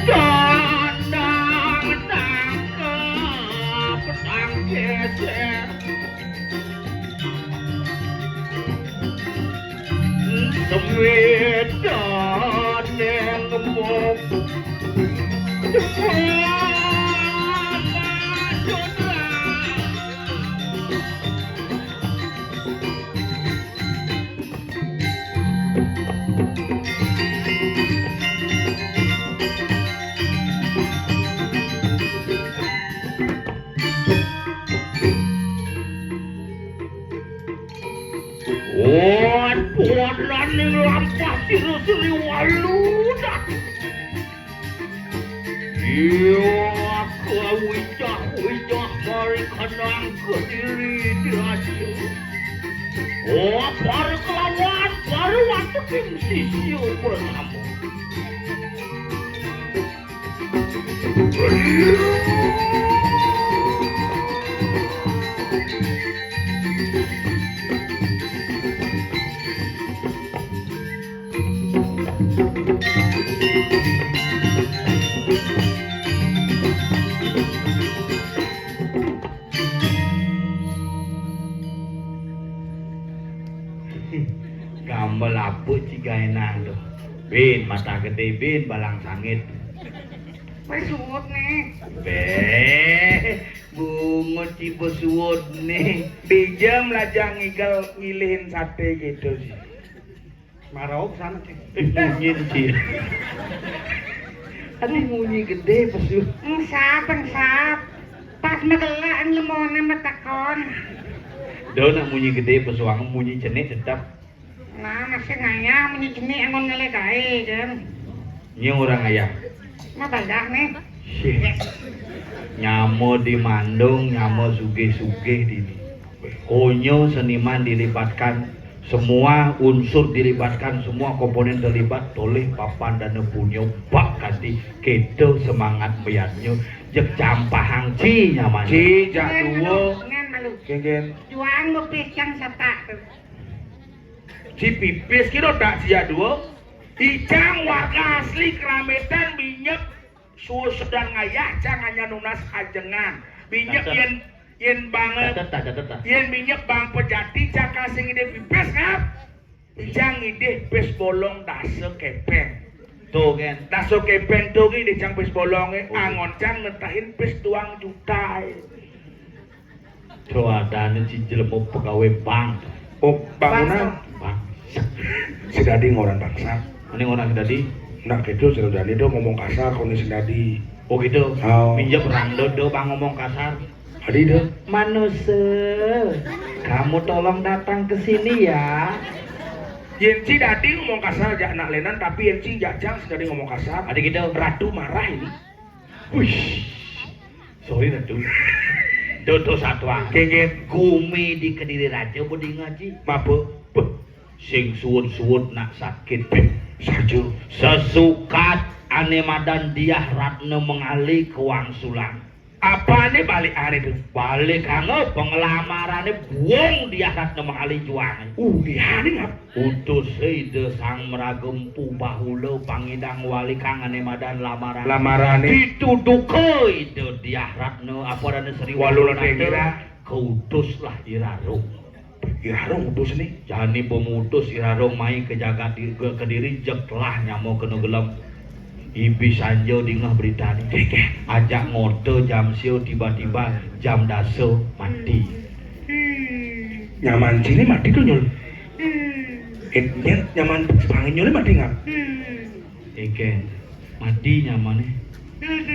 Tandang tangkep tangkese. Sewedane ngemuk. Wan, wan, ning lampah sira sri waludan. Iya, kawicah-wicah mari kenang kediri diraju. Oh, para kelawan, para wateking sisya bersama. Gambar apa ciga enang tuh? Bin, mata gede, bin, balang sangit. Wis suwut nih. Beh, bungut ciba suwut nih. Dijam lajang ngigel ngilihin sate gitu sih. Marau ke sana, Cik. Eh, munyi, Cik. Aduh, munyi gede, pesu. Engsap, engsap. Pas megelak, lemone metekon. Do, nak munyi gede, pesuang munyi cenik tetap. Nah, masih ngayah, munyi cenik, angon ngelek ae, kan. Nyi orang ayam. Nah, banyak nih. Sih. Nyama di Mandung, nyama sugih-sugih dini. Konyo seniman dilibatkan, semua unsur dilibatkan, semua komponen terlibat, tolih papan dana punyo, bak kanti, keto semangat meyadnyo, jek campahang ci nyaman. Ci, jak duo. Ngen malu. Geng, geng. Juang bepis yang setak tu. Ci pipis kiro tak ci jak duo. Icang warga asli Kerametan, minyek suo sedang ngayah, cang hanya nunas ajengan. Minyek Catet. yen, yen bang, Catet tah, catet tah. Yen minyek bang pejati, cang kasih ngidih pipis, ngap. Icang ngidih pis bolong dasa kepeng. Tuh, kan. Dasa kepeng tuh ngidih cang pis bolong, eh. Oh. Angon cang netahin pis tuang juta, eh. Tuh, adanya ci jelema pegawai bank. Oh, bangunan. Bank. Si Dadi ngoran bangsat. Ini orang si Dadi. Nak gitu, si Dadi do ngomong kasar, koni si Dadi. Oh, gitu. Oh. Minjem rando do bang ngomong kasar. Adi do. Manusia, kamu tolong datang ke sini ya. Yen ci Dadi ngomong kasar jak nak lenan, tapi yen ci jak cang si Dadi ngomong kasar. Adi gitu. Ratu marah ini. Wih. Sorry, Ratu. Dodo Satwa. Gengget. Gumi di Kediri Raja budi ngaji. Mabuk. Beuh. Sing suwun-suwun nak sakit. Beuh. Saja. Sesukat ane madan Diah Ratna Mengali ke Wangsulan. Apane balik ane tu? Balik ane pengelamarané buang Diah Ratna Mengali juang. Uh, Diah ni ngap? Utus Ida Sang Meraga Empu Bahula pangidang wali kang ane madan lamaran. Lamaran ni. Dituduka Ida Diah Ratna apa dana Sri Walu Walunata. Lodeng ira. Kautuslah Irarung. Irarung utus ni. Jani pemutus Irarung mai ke jagat di, ke Kediri jeklah nyama kena gelem. Ibi sanja dingeh berita ni. Ajak ngota jam sia tiba-tiba jam dasa mati. Nyaman sini mati tu nyul. Eh, nyen nyaman sepangi nyul mati ngap? Engkeng. Mati nyamane.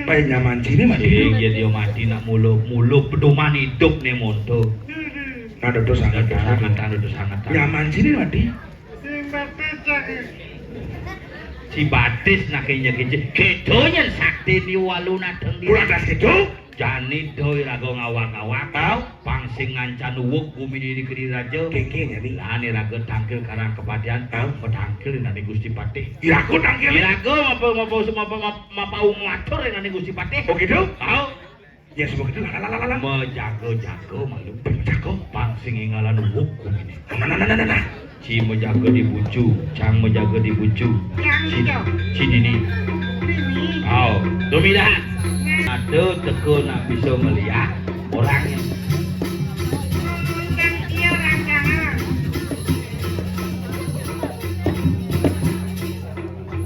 Pai nyaman sini mati tu. Sing ya dia mati nak mulu, mulu pedoman hidup ni monto. Nah, dodo sangat. Dodo sangat, dodo sangat. Nyaman sini mati. Sing batis jani. Si batis nak kenya kece. Kedo nyen sakti ni walu nadeng di. Ulah das kedo. Jani doi raga ngawak-ngawak. Tau. Pang sing ngancan uwuk gumi diri Kediri Raja. Keke jani. Lah ni raga tangkil karang kepatihan. Tau. Petangkil nani Gusti Patih. Iraga tangkil. Iraga mapa, mapa, mapa, mapa, mapa umatur nani Gusti Patih. Oh gitu? Tau. Ya, semua gitu. Lah, lah, lah, lah, lah. Majaga-jaga malu. Jaga. Pang sing inggalan hukum ini. Nah, nah, nah, nah, nah, nah. Ci majaga di bucu, cang majaga di bucu. Yang ci, itu. Ci dini. Dini. Au, tumidahan. Ada teka nak bisa melihat orangnya. Yang dia rancangan.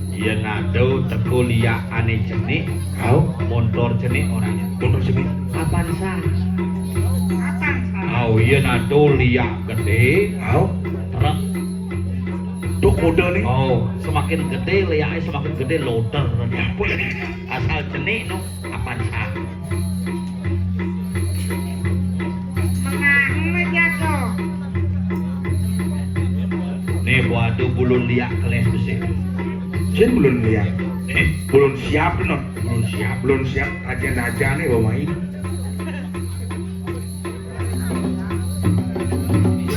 Yen ada teka liak ane cenik, au, montor cenik orangnya. Montor cenik. Avanza. Au, yen ada liak gede, au, truk. Tu kuda ni. Oh, semakin gede liaknya semakin gede loader. Ya, apa ni? Asal cenik no. Avanza. Menang menjago. Nih, buat tu bulun liak keleh besi. Cen bulun liak. Eh, bulun siap no. Bulun siap. Bulun siap. Aja aja nih bawa main.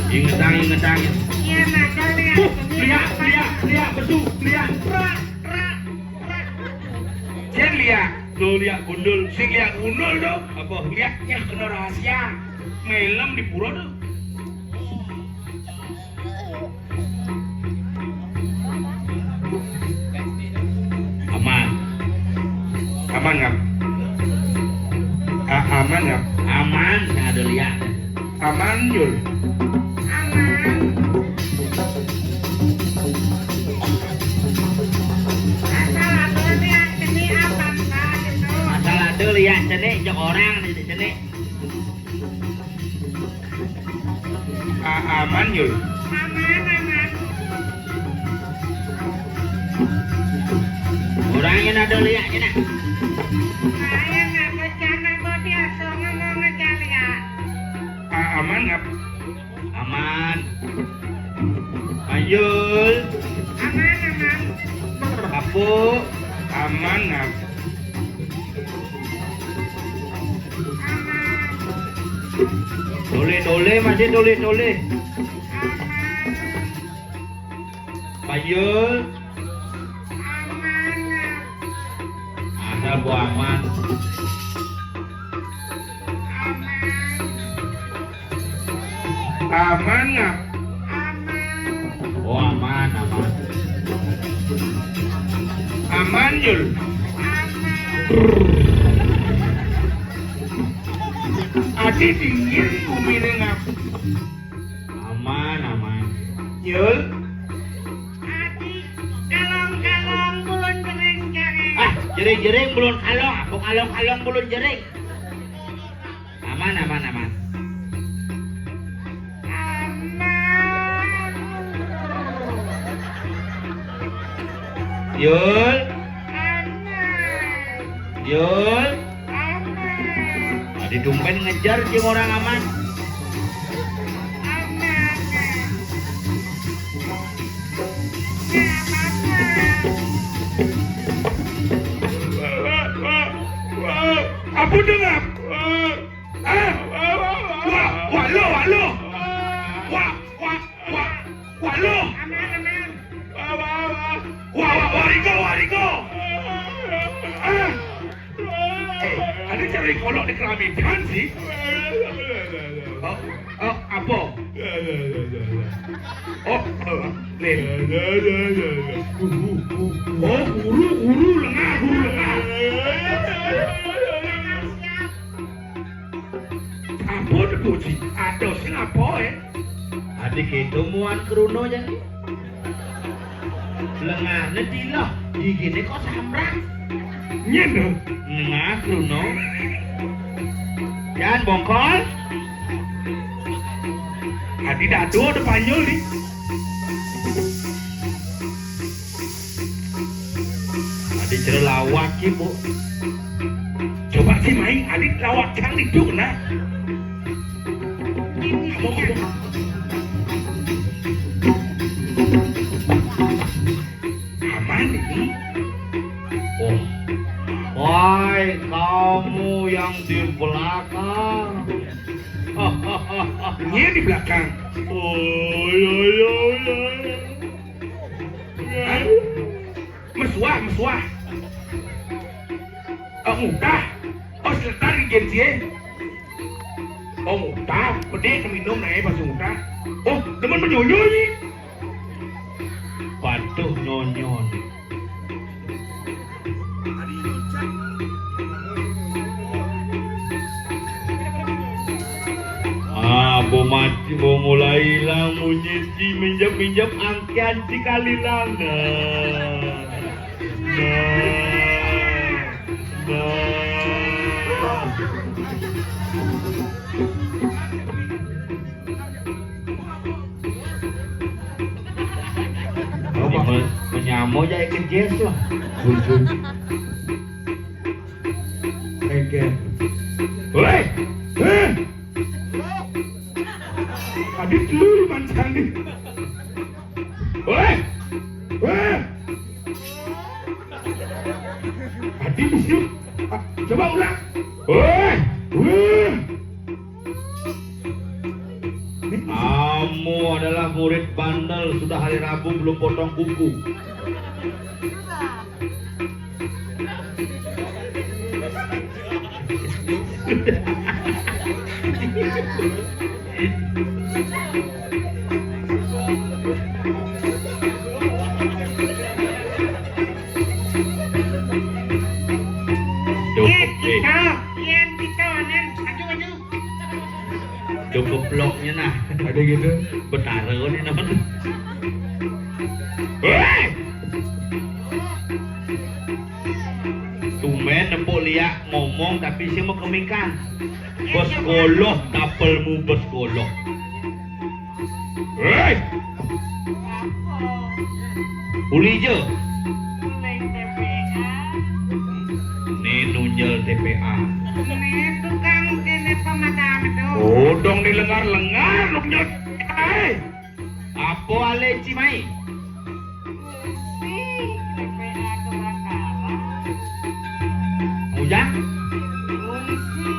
Ingetang, ingetang. Iya, nah, kau lihat. Uh, liak, liak, liak, betul, liak. Prak, prak, prak. Cen liak. Tuh liak gundul, sing liak gundul tuh. Apa? Liaknya kena rahasia. Melem di pura tuh. Aman. Aman ngap? A-, aman ngap? Aman, sing ada liak. Aman, Jul. Aman. Asal ada liak sini apa enggak gitu. Asal ada liak sini, jok orang di sini. A-, aman, Yul. Aman, aman. Orang yang ada liaknya nak. Saya nggak percaya, Bodi, asal ngomong aja liak. A-, aman ngap? Aman. Manjul. Aman, aman. Kapuk. Aman, Ngap. Tole-tole, masih tole-tole. Payul. Ada Bu Aman. Aman, Ngap? Oh, aman, aman. Aman, Yul? Adi dingin bumi, Ngap? Aman, aman. Yul? Adi, kalong-kalong bulun jering, jering. Ah, jering-jering bulun kalong, apa kalong-kalong bulun jering? Aman, aman, aman. Aman. Yul. Aman. Yul. Aman. Tadi tumben ngejar jeung orang aman. Aman. Aman. Ampun dong, Ngap. Ah! Wah, wah, lo, wah, lo. Wah, wah, wah, wah, lo. Aman, aman. Wah, wah, wah. Wah, wah, wah, Riko, wah, Riko. Ah! Eh, ada cari kolok di keramikan sih. Oh, oh, apa? Oh, oh, nih. Oh, guru, guru lengah, guru lengah. Ampun, Puji. Aduh, sing apa, eh? Adi kéto muan kruna jan. Lengahné tiloh, giginé kok samrak. Nyén, lho? Lengah kruna. Jan bongkol. Adi dado ada panyul, nih. Adi jero lawak ki, Bu. Coba sih main, Adi lawak kang itu kena. Aman ini. Oh. Wahai kamu yang di belakang. Ini di belakang. Oh, iya, iya, iya, iya. Hah? Mesuah, mesuah. Oh, ngutah. Oh, seletar di gengsi, eh. Oh, ngutah. Pedih minum, nah, eh, pas ngutah. Oh, demen menyonyo, nih. Patuh nyonyo, nih. Ah, bo mati, bo mulai ilang munyi, ci minjep-minjep angkian ci kalilang. Nah. Nah. Nah. Ini me-, menyamo aja ke jazz lah. Oke. Weh! Eh! Adit lu mancani. Weh! Weh! Adit di sini. Ah, coba ulang. Weh! Weh! Kamu adalah murid bandel, sudah hari Rabu belum potong kuku. Duh, eh, eh. Kita, Ian, kita, Nen, aju, aju. Duh, gebloknya nah. Ada gitu. Betara nih, non. Hei! Tumben nempuk liak ngomong, tapi sih mau kemikan. Bos goloh, tapelmu bos goloh. Hei! Uli je. Uling T P A. Né nunjel T P A. Né tukang kéné pemadam itu. Odong dilengar-lengar, nunjel T P A. Apa alé Cimai? Ih, T P A kebakaran. Jang. Ngungsi.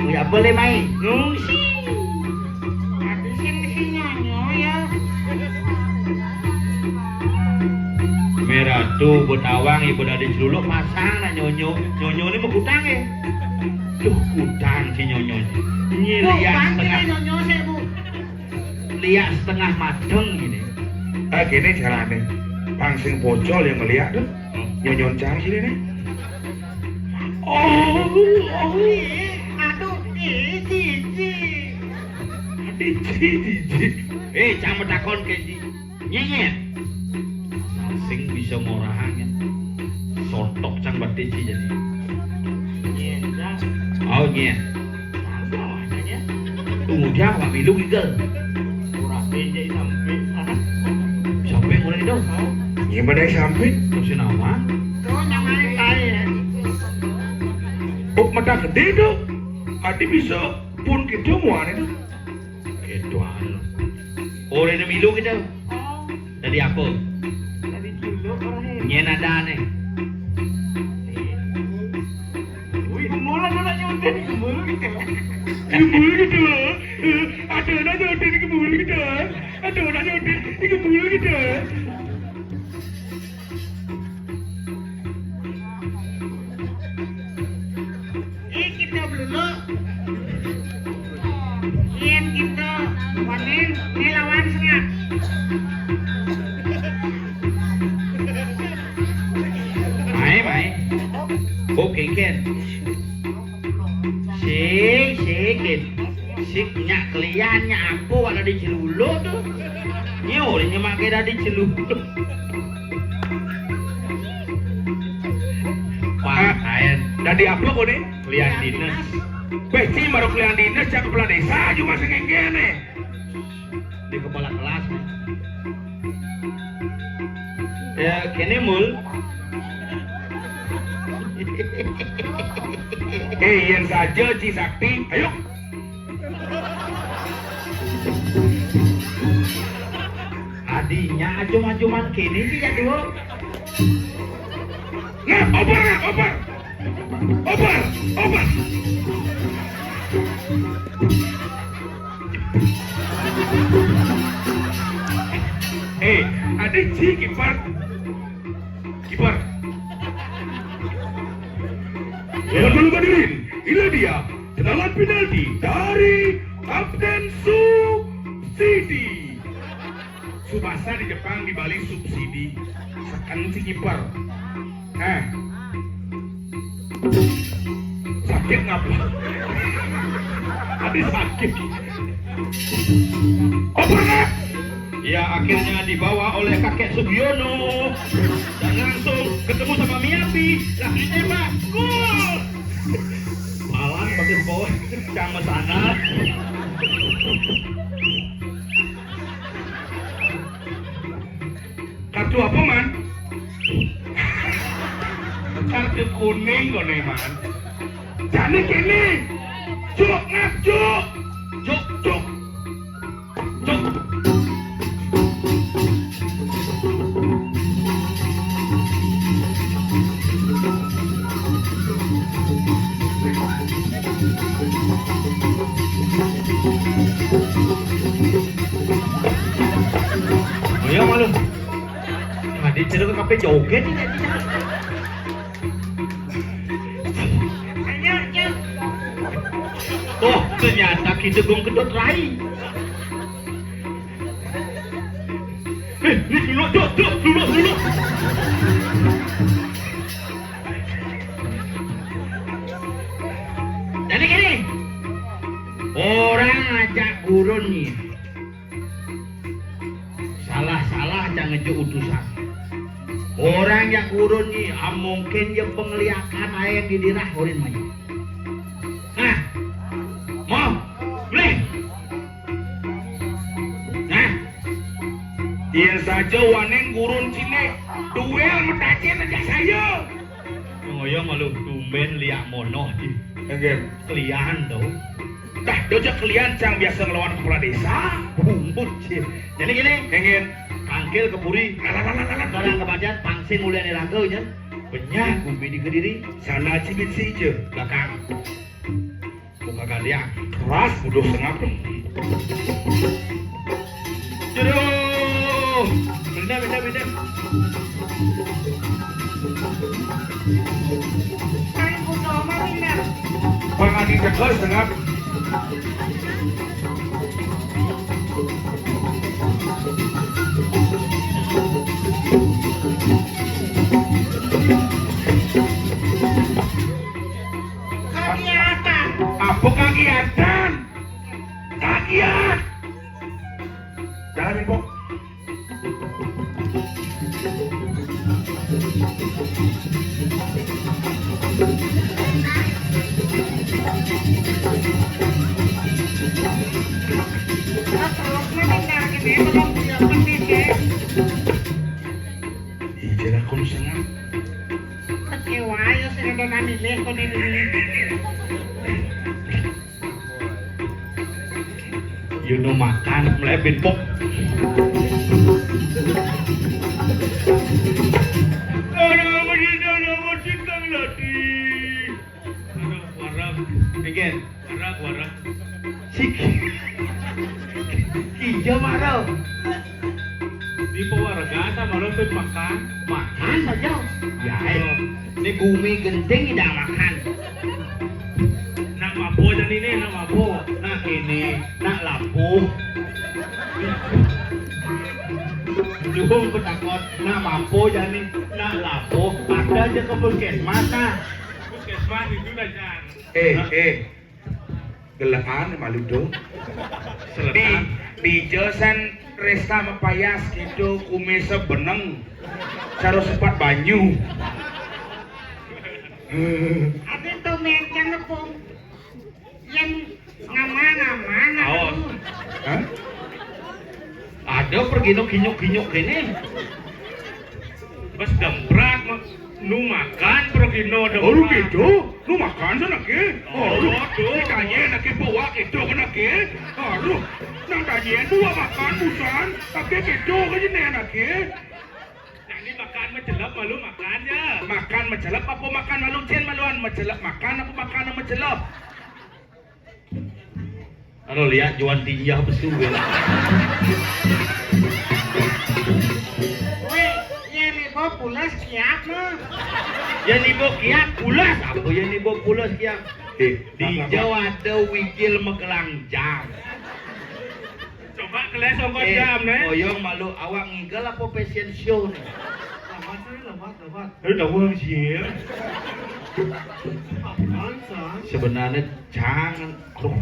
Kuwi apa le, Mai? Ngungsi. Tapi sing si nyonyo ya. Merah tuh, bu nawang, ibu dadi celuluk pasang nak nyonyo. Nyonyo ini mau kutang ya. Duh, kutang si nyonyo. Ini Bu, lihat bang, setengah, ini nyonyo sih, Bu. Lihat setengah mateng ini. Ah, gini carane. Pang sing pocol yang ngeliat tuh. Hmm. Nyonyon cang sini nih. Oh, oh. Aduh, ih, jijik. Ih, jijik. Eh, cang metakon ke ji. Nyenyet. Sing bisa ngorahang ya. Sontok cang batis sih jadi. Nyenyet, Cang. Oh, nyenyet. Tunggu dia, Pak Milu gitu. Ora penjai sampai. Sampai mulai dong. Iya, pada sampai. Terus nama? Tuh, namanya saya. Oh, mata gede tuh. Adi bisa pun gitu muane tuh. Gitu anu. Ora ini milu gitu. Dari apa? Dari dulu orangnya. Nyen ada aneh. Wih, mulai dulu nyutin dulu gitu. Dulu gitu. Ada anak nyutin ke dulu gitu. Ada anak nyutin ke dulu gitu. Ih, kita dulu. Yen kita panen, ini lawan sengak. Mai, mai. Oke, Ken. Sik, sik, Ken. Sik, nyak kelian, nyak apa, wak dadi celuluk tuh. Nyo, nyemak ke dadi celuluk. Wah, kain. Dadi apa kau ni? Kelian dinas. Beci baru kelian dinas, cak kepala desa cuma sengengge nih. Di kepala kelas nih. Ya, kene mul. Eh, yen saja Ci Sakti, ayo. Adinya acung-acungan kene sih ya dua. Nah, oper, nah, oper. Oper, oper. Eh, ada Ci kiper. Kiper. Ya, belum hadirin. Ini dia tendangan penalti dari Kapten Subsidi. Subasa di Jepang, di Bali subsidi. Seken si kiper. Eh. Sakit ngapa? Tadi sakit. Oper, Kak! Ya, akhirnya dibawa oleh kakek Sugiono dan langsung ketemu sama Miyabi, langsung ditembak, gol! Malang bagus bawah, cang sana. Kartu apa, Man? Kartu kuning kok nih, Man. Jane kene. Cuk, ngap, cuk. Cuk, cuk. Cuk. Oh iya, malu. Tadi cerita kape joget ini. Tuh, ternyata kita gong kedot rai. Eh, ini dulu, dulu, dulu, dulu, dulu. Jadi gini, orang ngajak gurun nih. Salah-salah cang ngejuk utusan. Orang yang gurun ni, ah, mungkin dia pengliakan ae yang didirah urin mah. Nah, mau, boleh. Nah, yen saja waning gurun cilik duel metacen aja saya. Ngoyong malu tumben liak monoh di. Nggih. Kelian to. Dah, dojo kelian cang biasa ngelawan kepala desa. Bungut sih. Jadi gini, nggih. Kangkil ke puri. Lalah, lalah, lalah. Sekarang kebacan pangsing mulia niraga, nya. Benyah gumi di Kediri, sana cibit si ija, belakang. Muka galiang, keras buduh sengap. Jeduh. Pindah, pindah, pindah. Pangadi tegas sengap. Kagiatan. Apa kagiatan? Kagiat. Jangan, Mpok. Ija lakon sengap. Kecewa ya, sing ada namilih kon ini. Yuno makan, mlebet pok. Aduh, masih ada masih kang lagi. Aduh, warang. Again. Warang, warang. Sik. Ija marel. Di pewarga sama lo tuh makan. Makan saja. Ya, eh. Ini gumi genting tidak makan. Nak mapo dan ini, nak mapo. Nak ini, nak lapuh. Jung petakon, nak mapo jani, nak lapuh. Ada aja ke puskesmas, nah. Puskesmas itu dah, Jan. Eh, eh. Gelekan malu tu. Di, di josan resta mapayas gitu, kumis sebeneng. Cara sepat banyu. Ada tuh mencang nepung. Yang ngama-ngama. Awas. Hah? Ada pergi no kinyuk-kinyuk ini. Pas demprak, nu makan pergi no demprak. Aduh gitu, nu makan sana ke? Aduh, ditanya nak ke bawa gitu kena ke? Aduh, nang tanya bawa makan busan, tapi gitu ke jenis anak ke? Nah, ini makan mencelep malu makan ya. Makan mencelep apa makan malu cen maluan mencelep makan apa makan mencelep? Anu lihat Juan Tinjah besu ya. Weh, ya nih bawa pulas kiap mah. Ya nih bawa kiap pulas apa ya nih bawa pulas kiap? Eh, di Jawa ada wikil megelang jam. Coba keles ongkot jam nih. Oyong malu awak ngigel apa fashion show nih? Lewat sih, lewat, lewat. Lu tahu sih ya. Apaan, San? Sebenarnya jangan, aduh,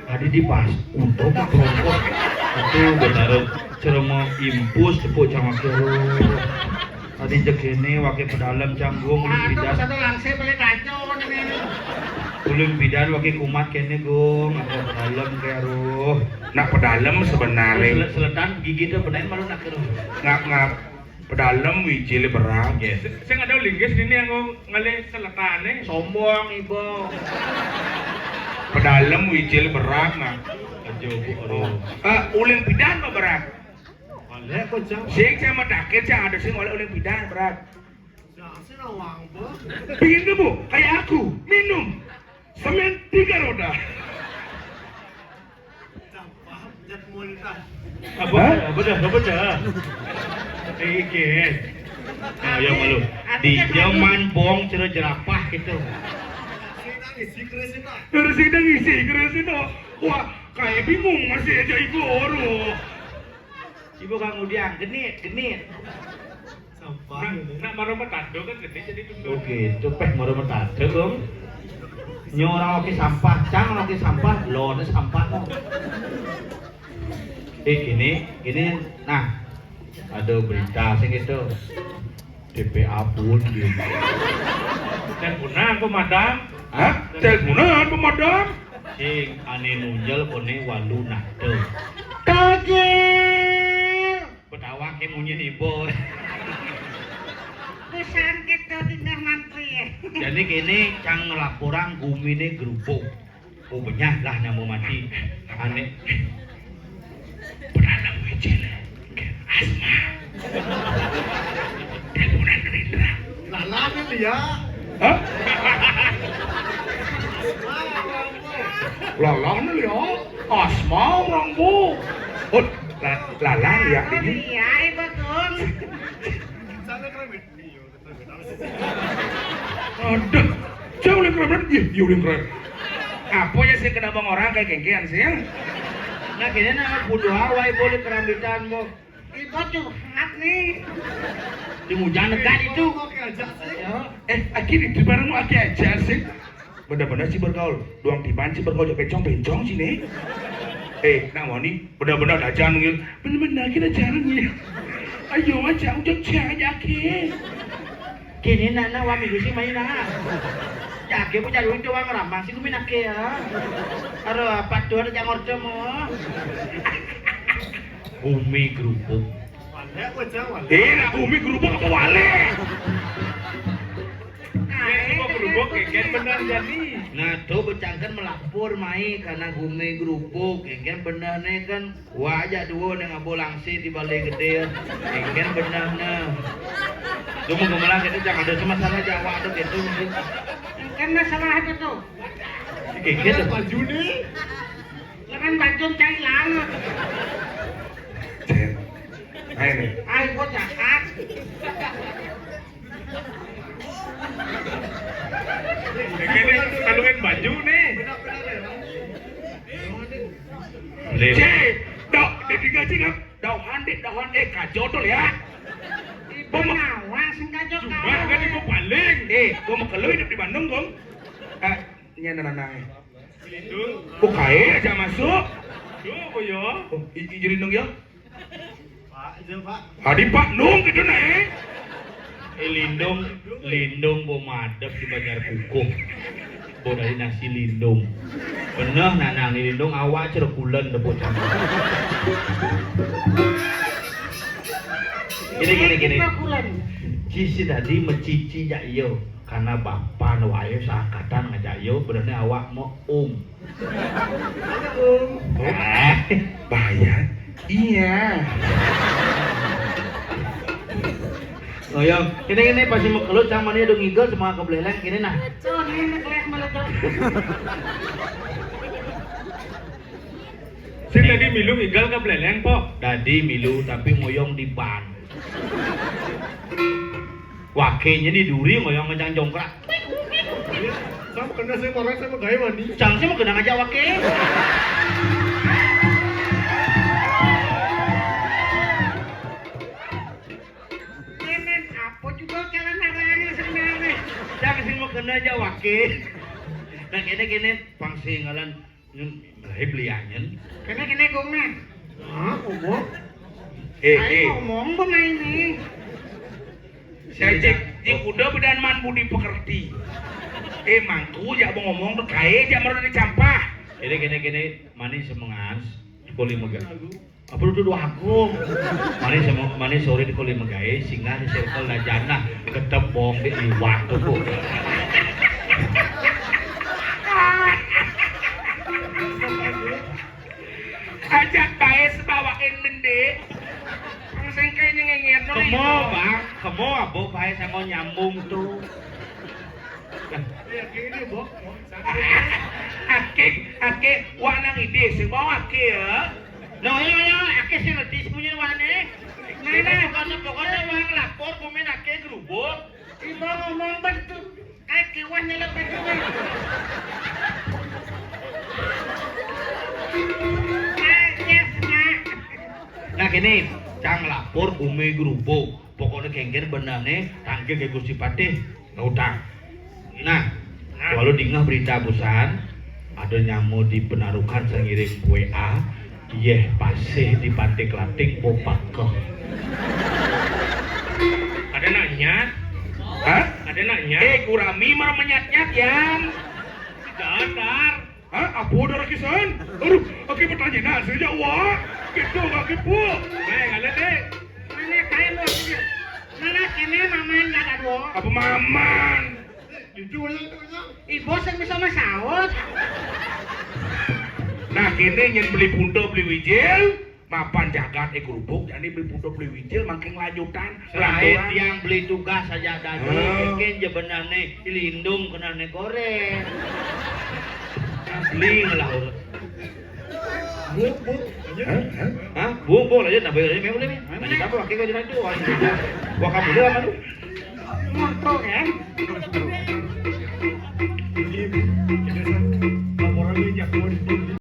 tadi di pas untuk rokok. Itu benar cerama impus tepuk cangak. Tadi jek ini wake pedalem canggung. Aduh, bidan. Satu langsir beli kacau ini. Ulun bidan wake kumat kene gung, aku pedalem ke aduh. Nak pedalem sebenarnya. Seletan gigi tuh benar malu nak keruh. Ngap ngap. Pedalem wijile berat. Nggih. Sing ada linggis ini yang ngalih seletane. Sombong ibu. Pedalem wijile berat nah. Aja bu aduh. Eh, uling pidan apa berat? Balik kok jam. Sing sama dakit yang ada sing oleh uling pidan berat. Jangan sih nawang bu. Bikin bu, kayak aku minum semen tiga roda. Apa? Apa dah? Apa dah? Iki. Ayo malu. Di zaman bong cero jerapah gitu. Terus kita ngisi keris itu. Wah, kayak bingung masih aja ibu oro. Ibu kamu diang genit, genit. Sampah. Nak, nak maro metado kan gede jadi tunduk. Oke, itu peh maro metado, Bung. Nyo ora oke sampah, cang ora oke sampah, lo ne sampah no. Eh gini, gini, nah, ada berita sing itu. D P A pun gitu. Teleponan pemadam. Hah? Teleponan pemadam? Sing ane nunjel kone walu nado. Kagil. Pedawake munyi nibo. Pisan kita tindak mantri ya. Jadi kene cang ngelaporang gumine gerubuk. Oh benyah lah namo mati. Ane. Pernah nemu ijin. Asma. Teleponan Gerindra. Lah lah Iya. Hah? Lalang nih ya. Asma orang bu. Oh, la- lalang ya ini. Iya, ibu tuh. Aduh, jauh yang keren, iya, iya yang keren. Apa ya sih kena bang orang kayak kengkean sih ya? Nah, kini nama kudu awai boleh kerambitan mo. Ibu curhat nih. Di hujan dekat itu. Oke aja sih. Ya. Eh, aki di depanmu aki aja sih. Bener-bener sih bergaul. Doang tiban sih bergaul, bencong-bencong sih nih. Eh, nang wani, bener-bener aja nungil. Bener-bener kita jarang ya. Ayo aja, udah aja aki. Kini nak nak wami gusi main nak. Jake bu jalu itu wang ramang sih gumin aki ya. Aduh, apa tuh ada jangan order mo. Umi gerubuk. Wale apa aja wale? Eh, nak umi gerubuk apa wale? Ini semua gerubuk, kengken bener jadi. Nah, tuh becangkan melapor mai karena gumi gerubuk, kengken bener nih kan. Wah aja dua neng abo langsi di balai gede. Kengken bener nah. Cuma gemelang kita jangan ada masalah Jawa tuh gitu. Kan masalah apa tuh? Kengken tuh. Baju nih. Lengan baju cai lanut. Cek. Ayo nih. Ayo gua jahat. Ini kaluin baju nih. Cek. Dok, dia tiga sih kan. Dauhan dek, dauhan eh kajodol ya. Ibu nawa sing kajo. Cuma kan ibu paling. Eh, gua mau keluar hidup di Bandung, Gong. Eh, nyana nanang. Itu. Kok kae aja masuk? Duh, apa ya? Oh, i- i- jadi nung ya? Pak, itu Pak. Adi Pak Nung gitu nah. Eh. Eh, lindung, lindung bo madep di Banjar Kukuh. Bo dari nasi lindung. Bener nah nang lindung awak cerekulan deh bocah. Gini gini gini. Cerekulan. Cici tadi mecici jak iyo karena bapak nu ayo seangkatan ngajak iyo benernya awak mau um. Eh, bahaya. Iya. Ngoyong, ini ini pasti mau kelut sama dia dong ngigel semua kebeleleng ini nah. Tuh, ini kelas meledak. Sing tadi milu ngigel kebeleleng po. Tadi milu tapi ngoyong di ban. Wakenya nih duri ngoyong ngejang jongkrak. Sama kena saya orang sama gaya mani. Cang sih mau kena ngajak wake. Nenek apa juga jalan arahnya sebenarnya. Cang sih mau kena aja wake. Nah kene kene pangsingalan nyun mulai belianyen. Kene kene gong nah. Hah, ngomong? Eh, Ayo eh. Ngomong pemain nih. Saya cek, cek udah bedan man budi pekerti. Eh, mangku jak mau ngomong tuh kae jak mau dicampah. Kene kene kene manis semengas kuli mega. Apa lu tuh dua aku? Manis sama manis sore di kuli megae singgah di circle dajana ketep bong di liwat tuh bu. Ajak bae sebawain mende. Sing kayak nyengenger no. Kemo bang, kemo abo bae sama nyambung tuh. Ake, ake, wanang ide, sing bawa ake ya. No, iya, iya, ake sing ngerti semuanya wane. Nah, nah, pokoknya, pokoknya wang lapor komen ake gerubuk. Ibu ngomong betul. Kayak kiwan nyelek betul. Nah, yes, nah. Nah kene, cang lapor bumi gerubuk. Pokoknya kengken benane tangkil ke Gusti Patih. Utang. Nah, kalau dingeh berita busan, ada nyamo di Penarukan sangiring kue A, yeh pasih di Pantai Kelating bopakeh. Ada nanya? Hah? Ada nanya? Eh, kurami mar menyat-nyat yang. Datar. Hah? Apa ada rakisan? Aduh, aki bertanya nasi aja, wah. Gitu, kaki puk. Baik, ada deh. Mana kain lo? Mana kene maman gak ada dua? Apa maman? Itu, itu, itu. Ibu sing bisa masaut. Nah, kene nyen beli punto, beli wijil, Papan jagat, eh, kerupuk, jadi beli puduk, beli wicil, mangkin lanjutan. Selain yang beli tugas saja tadi, mungkin sebenarnya dilindung kena negoreng. Beli lah. Buk, buk. Hah? Hah? Buk, buk aja, nah, bayar aja, memang nih. Banyak apa, kaki kau jalan tuh. Wah, kamu lihat apa tuh? Motor, ya?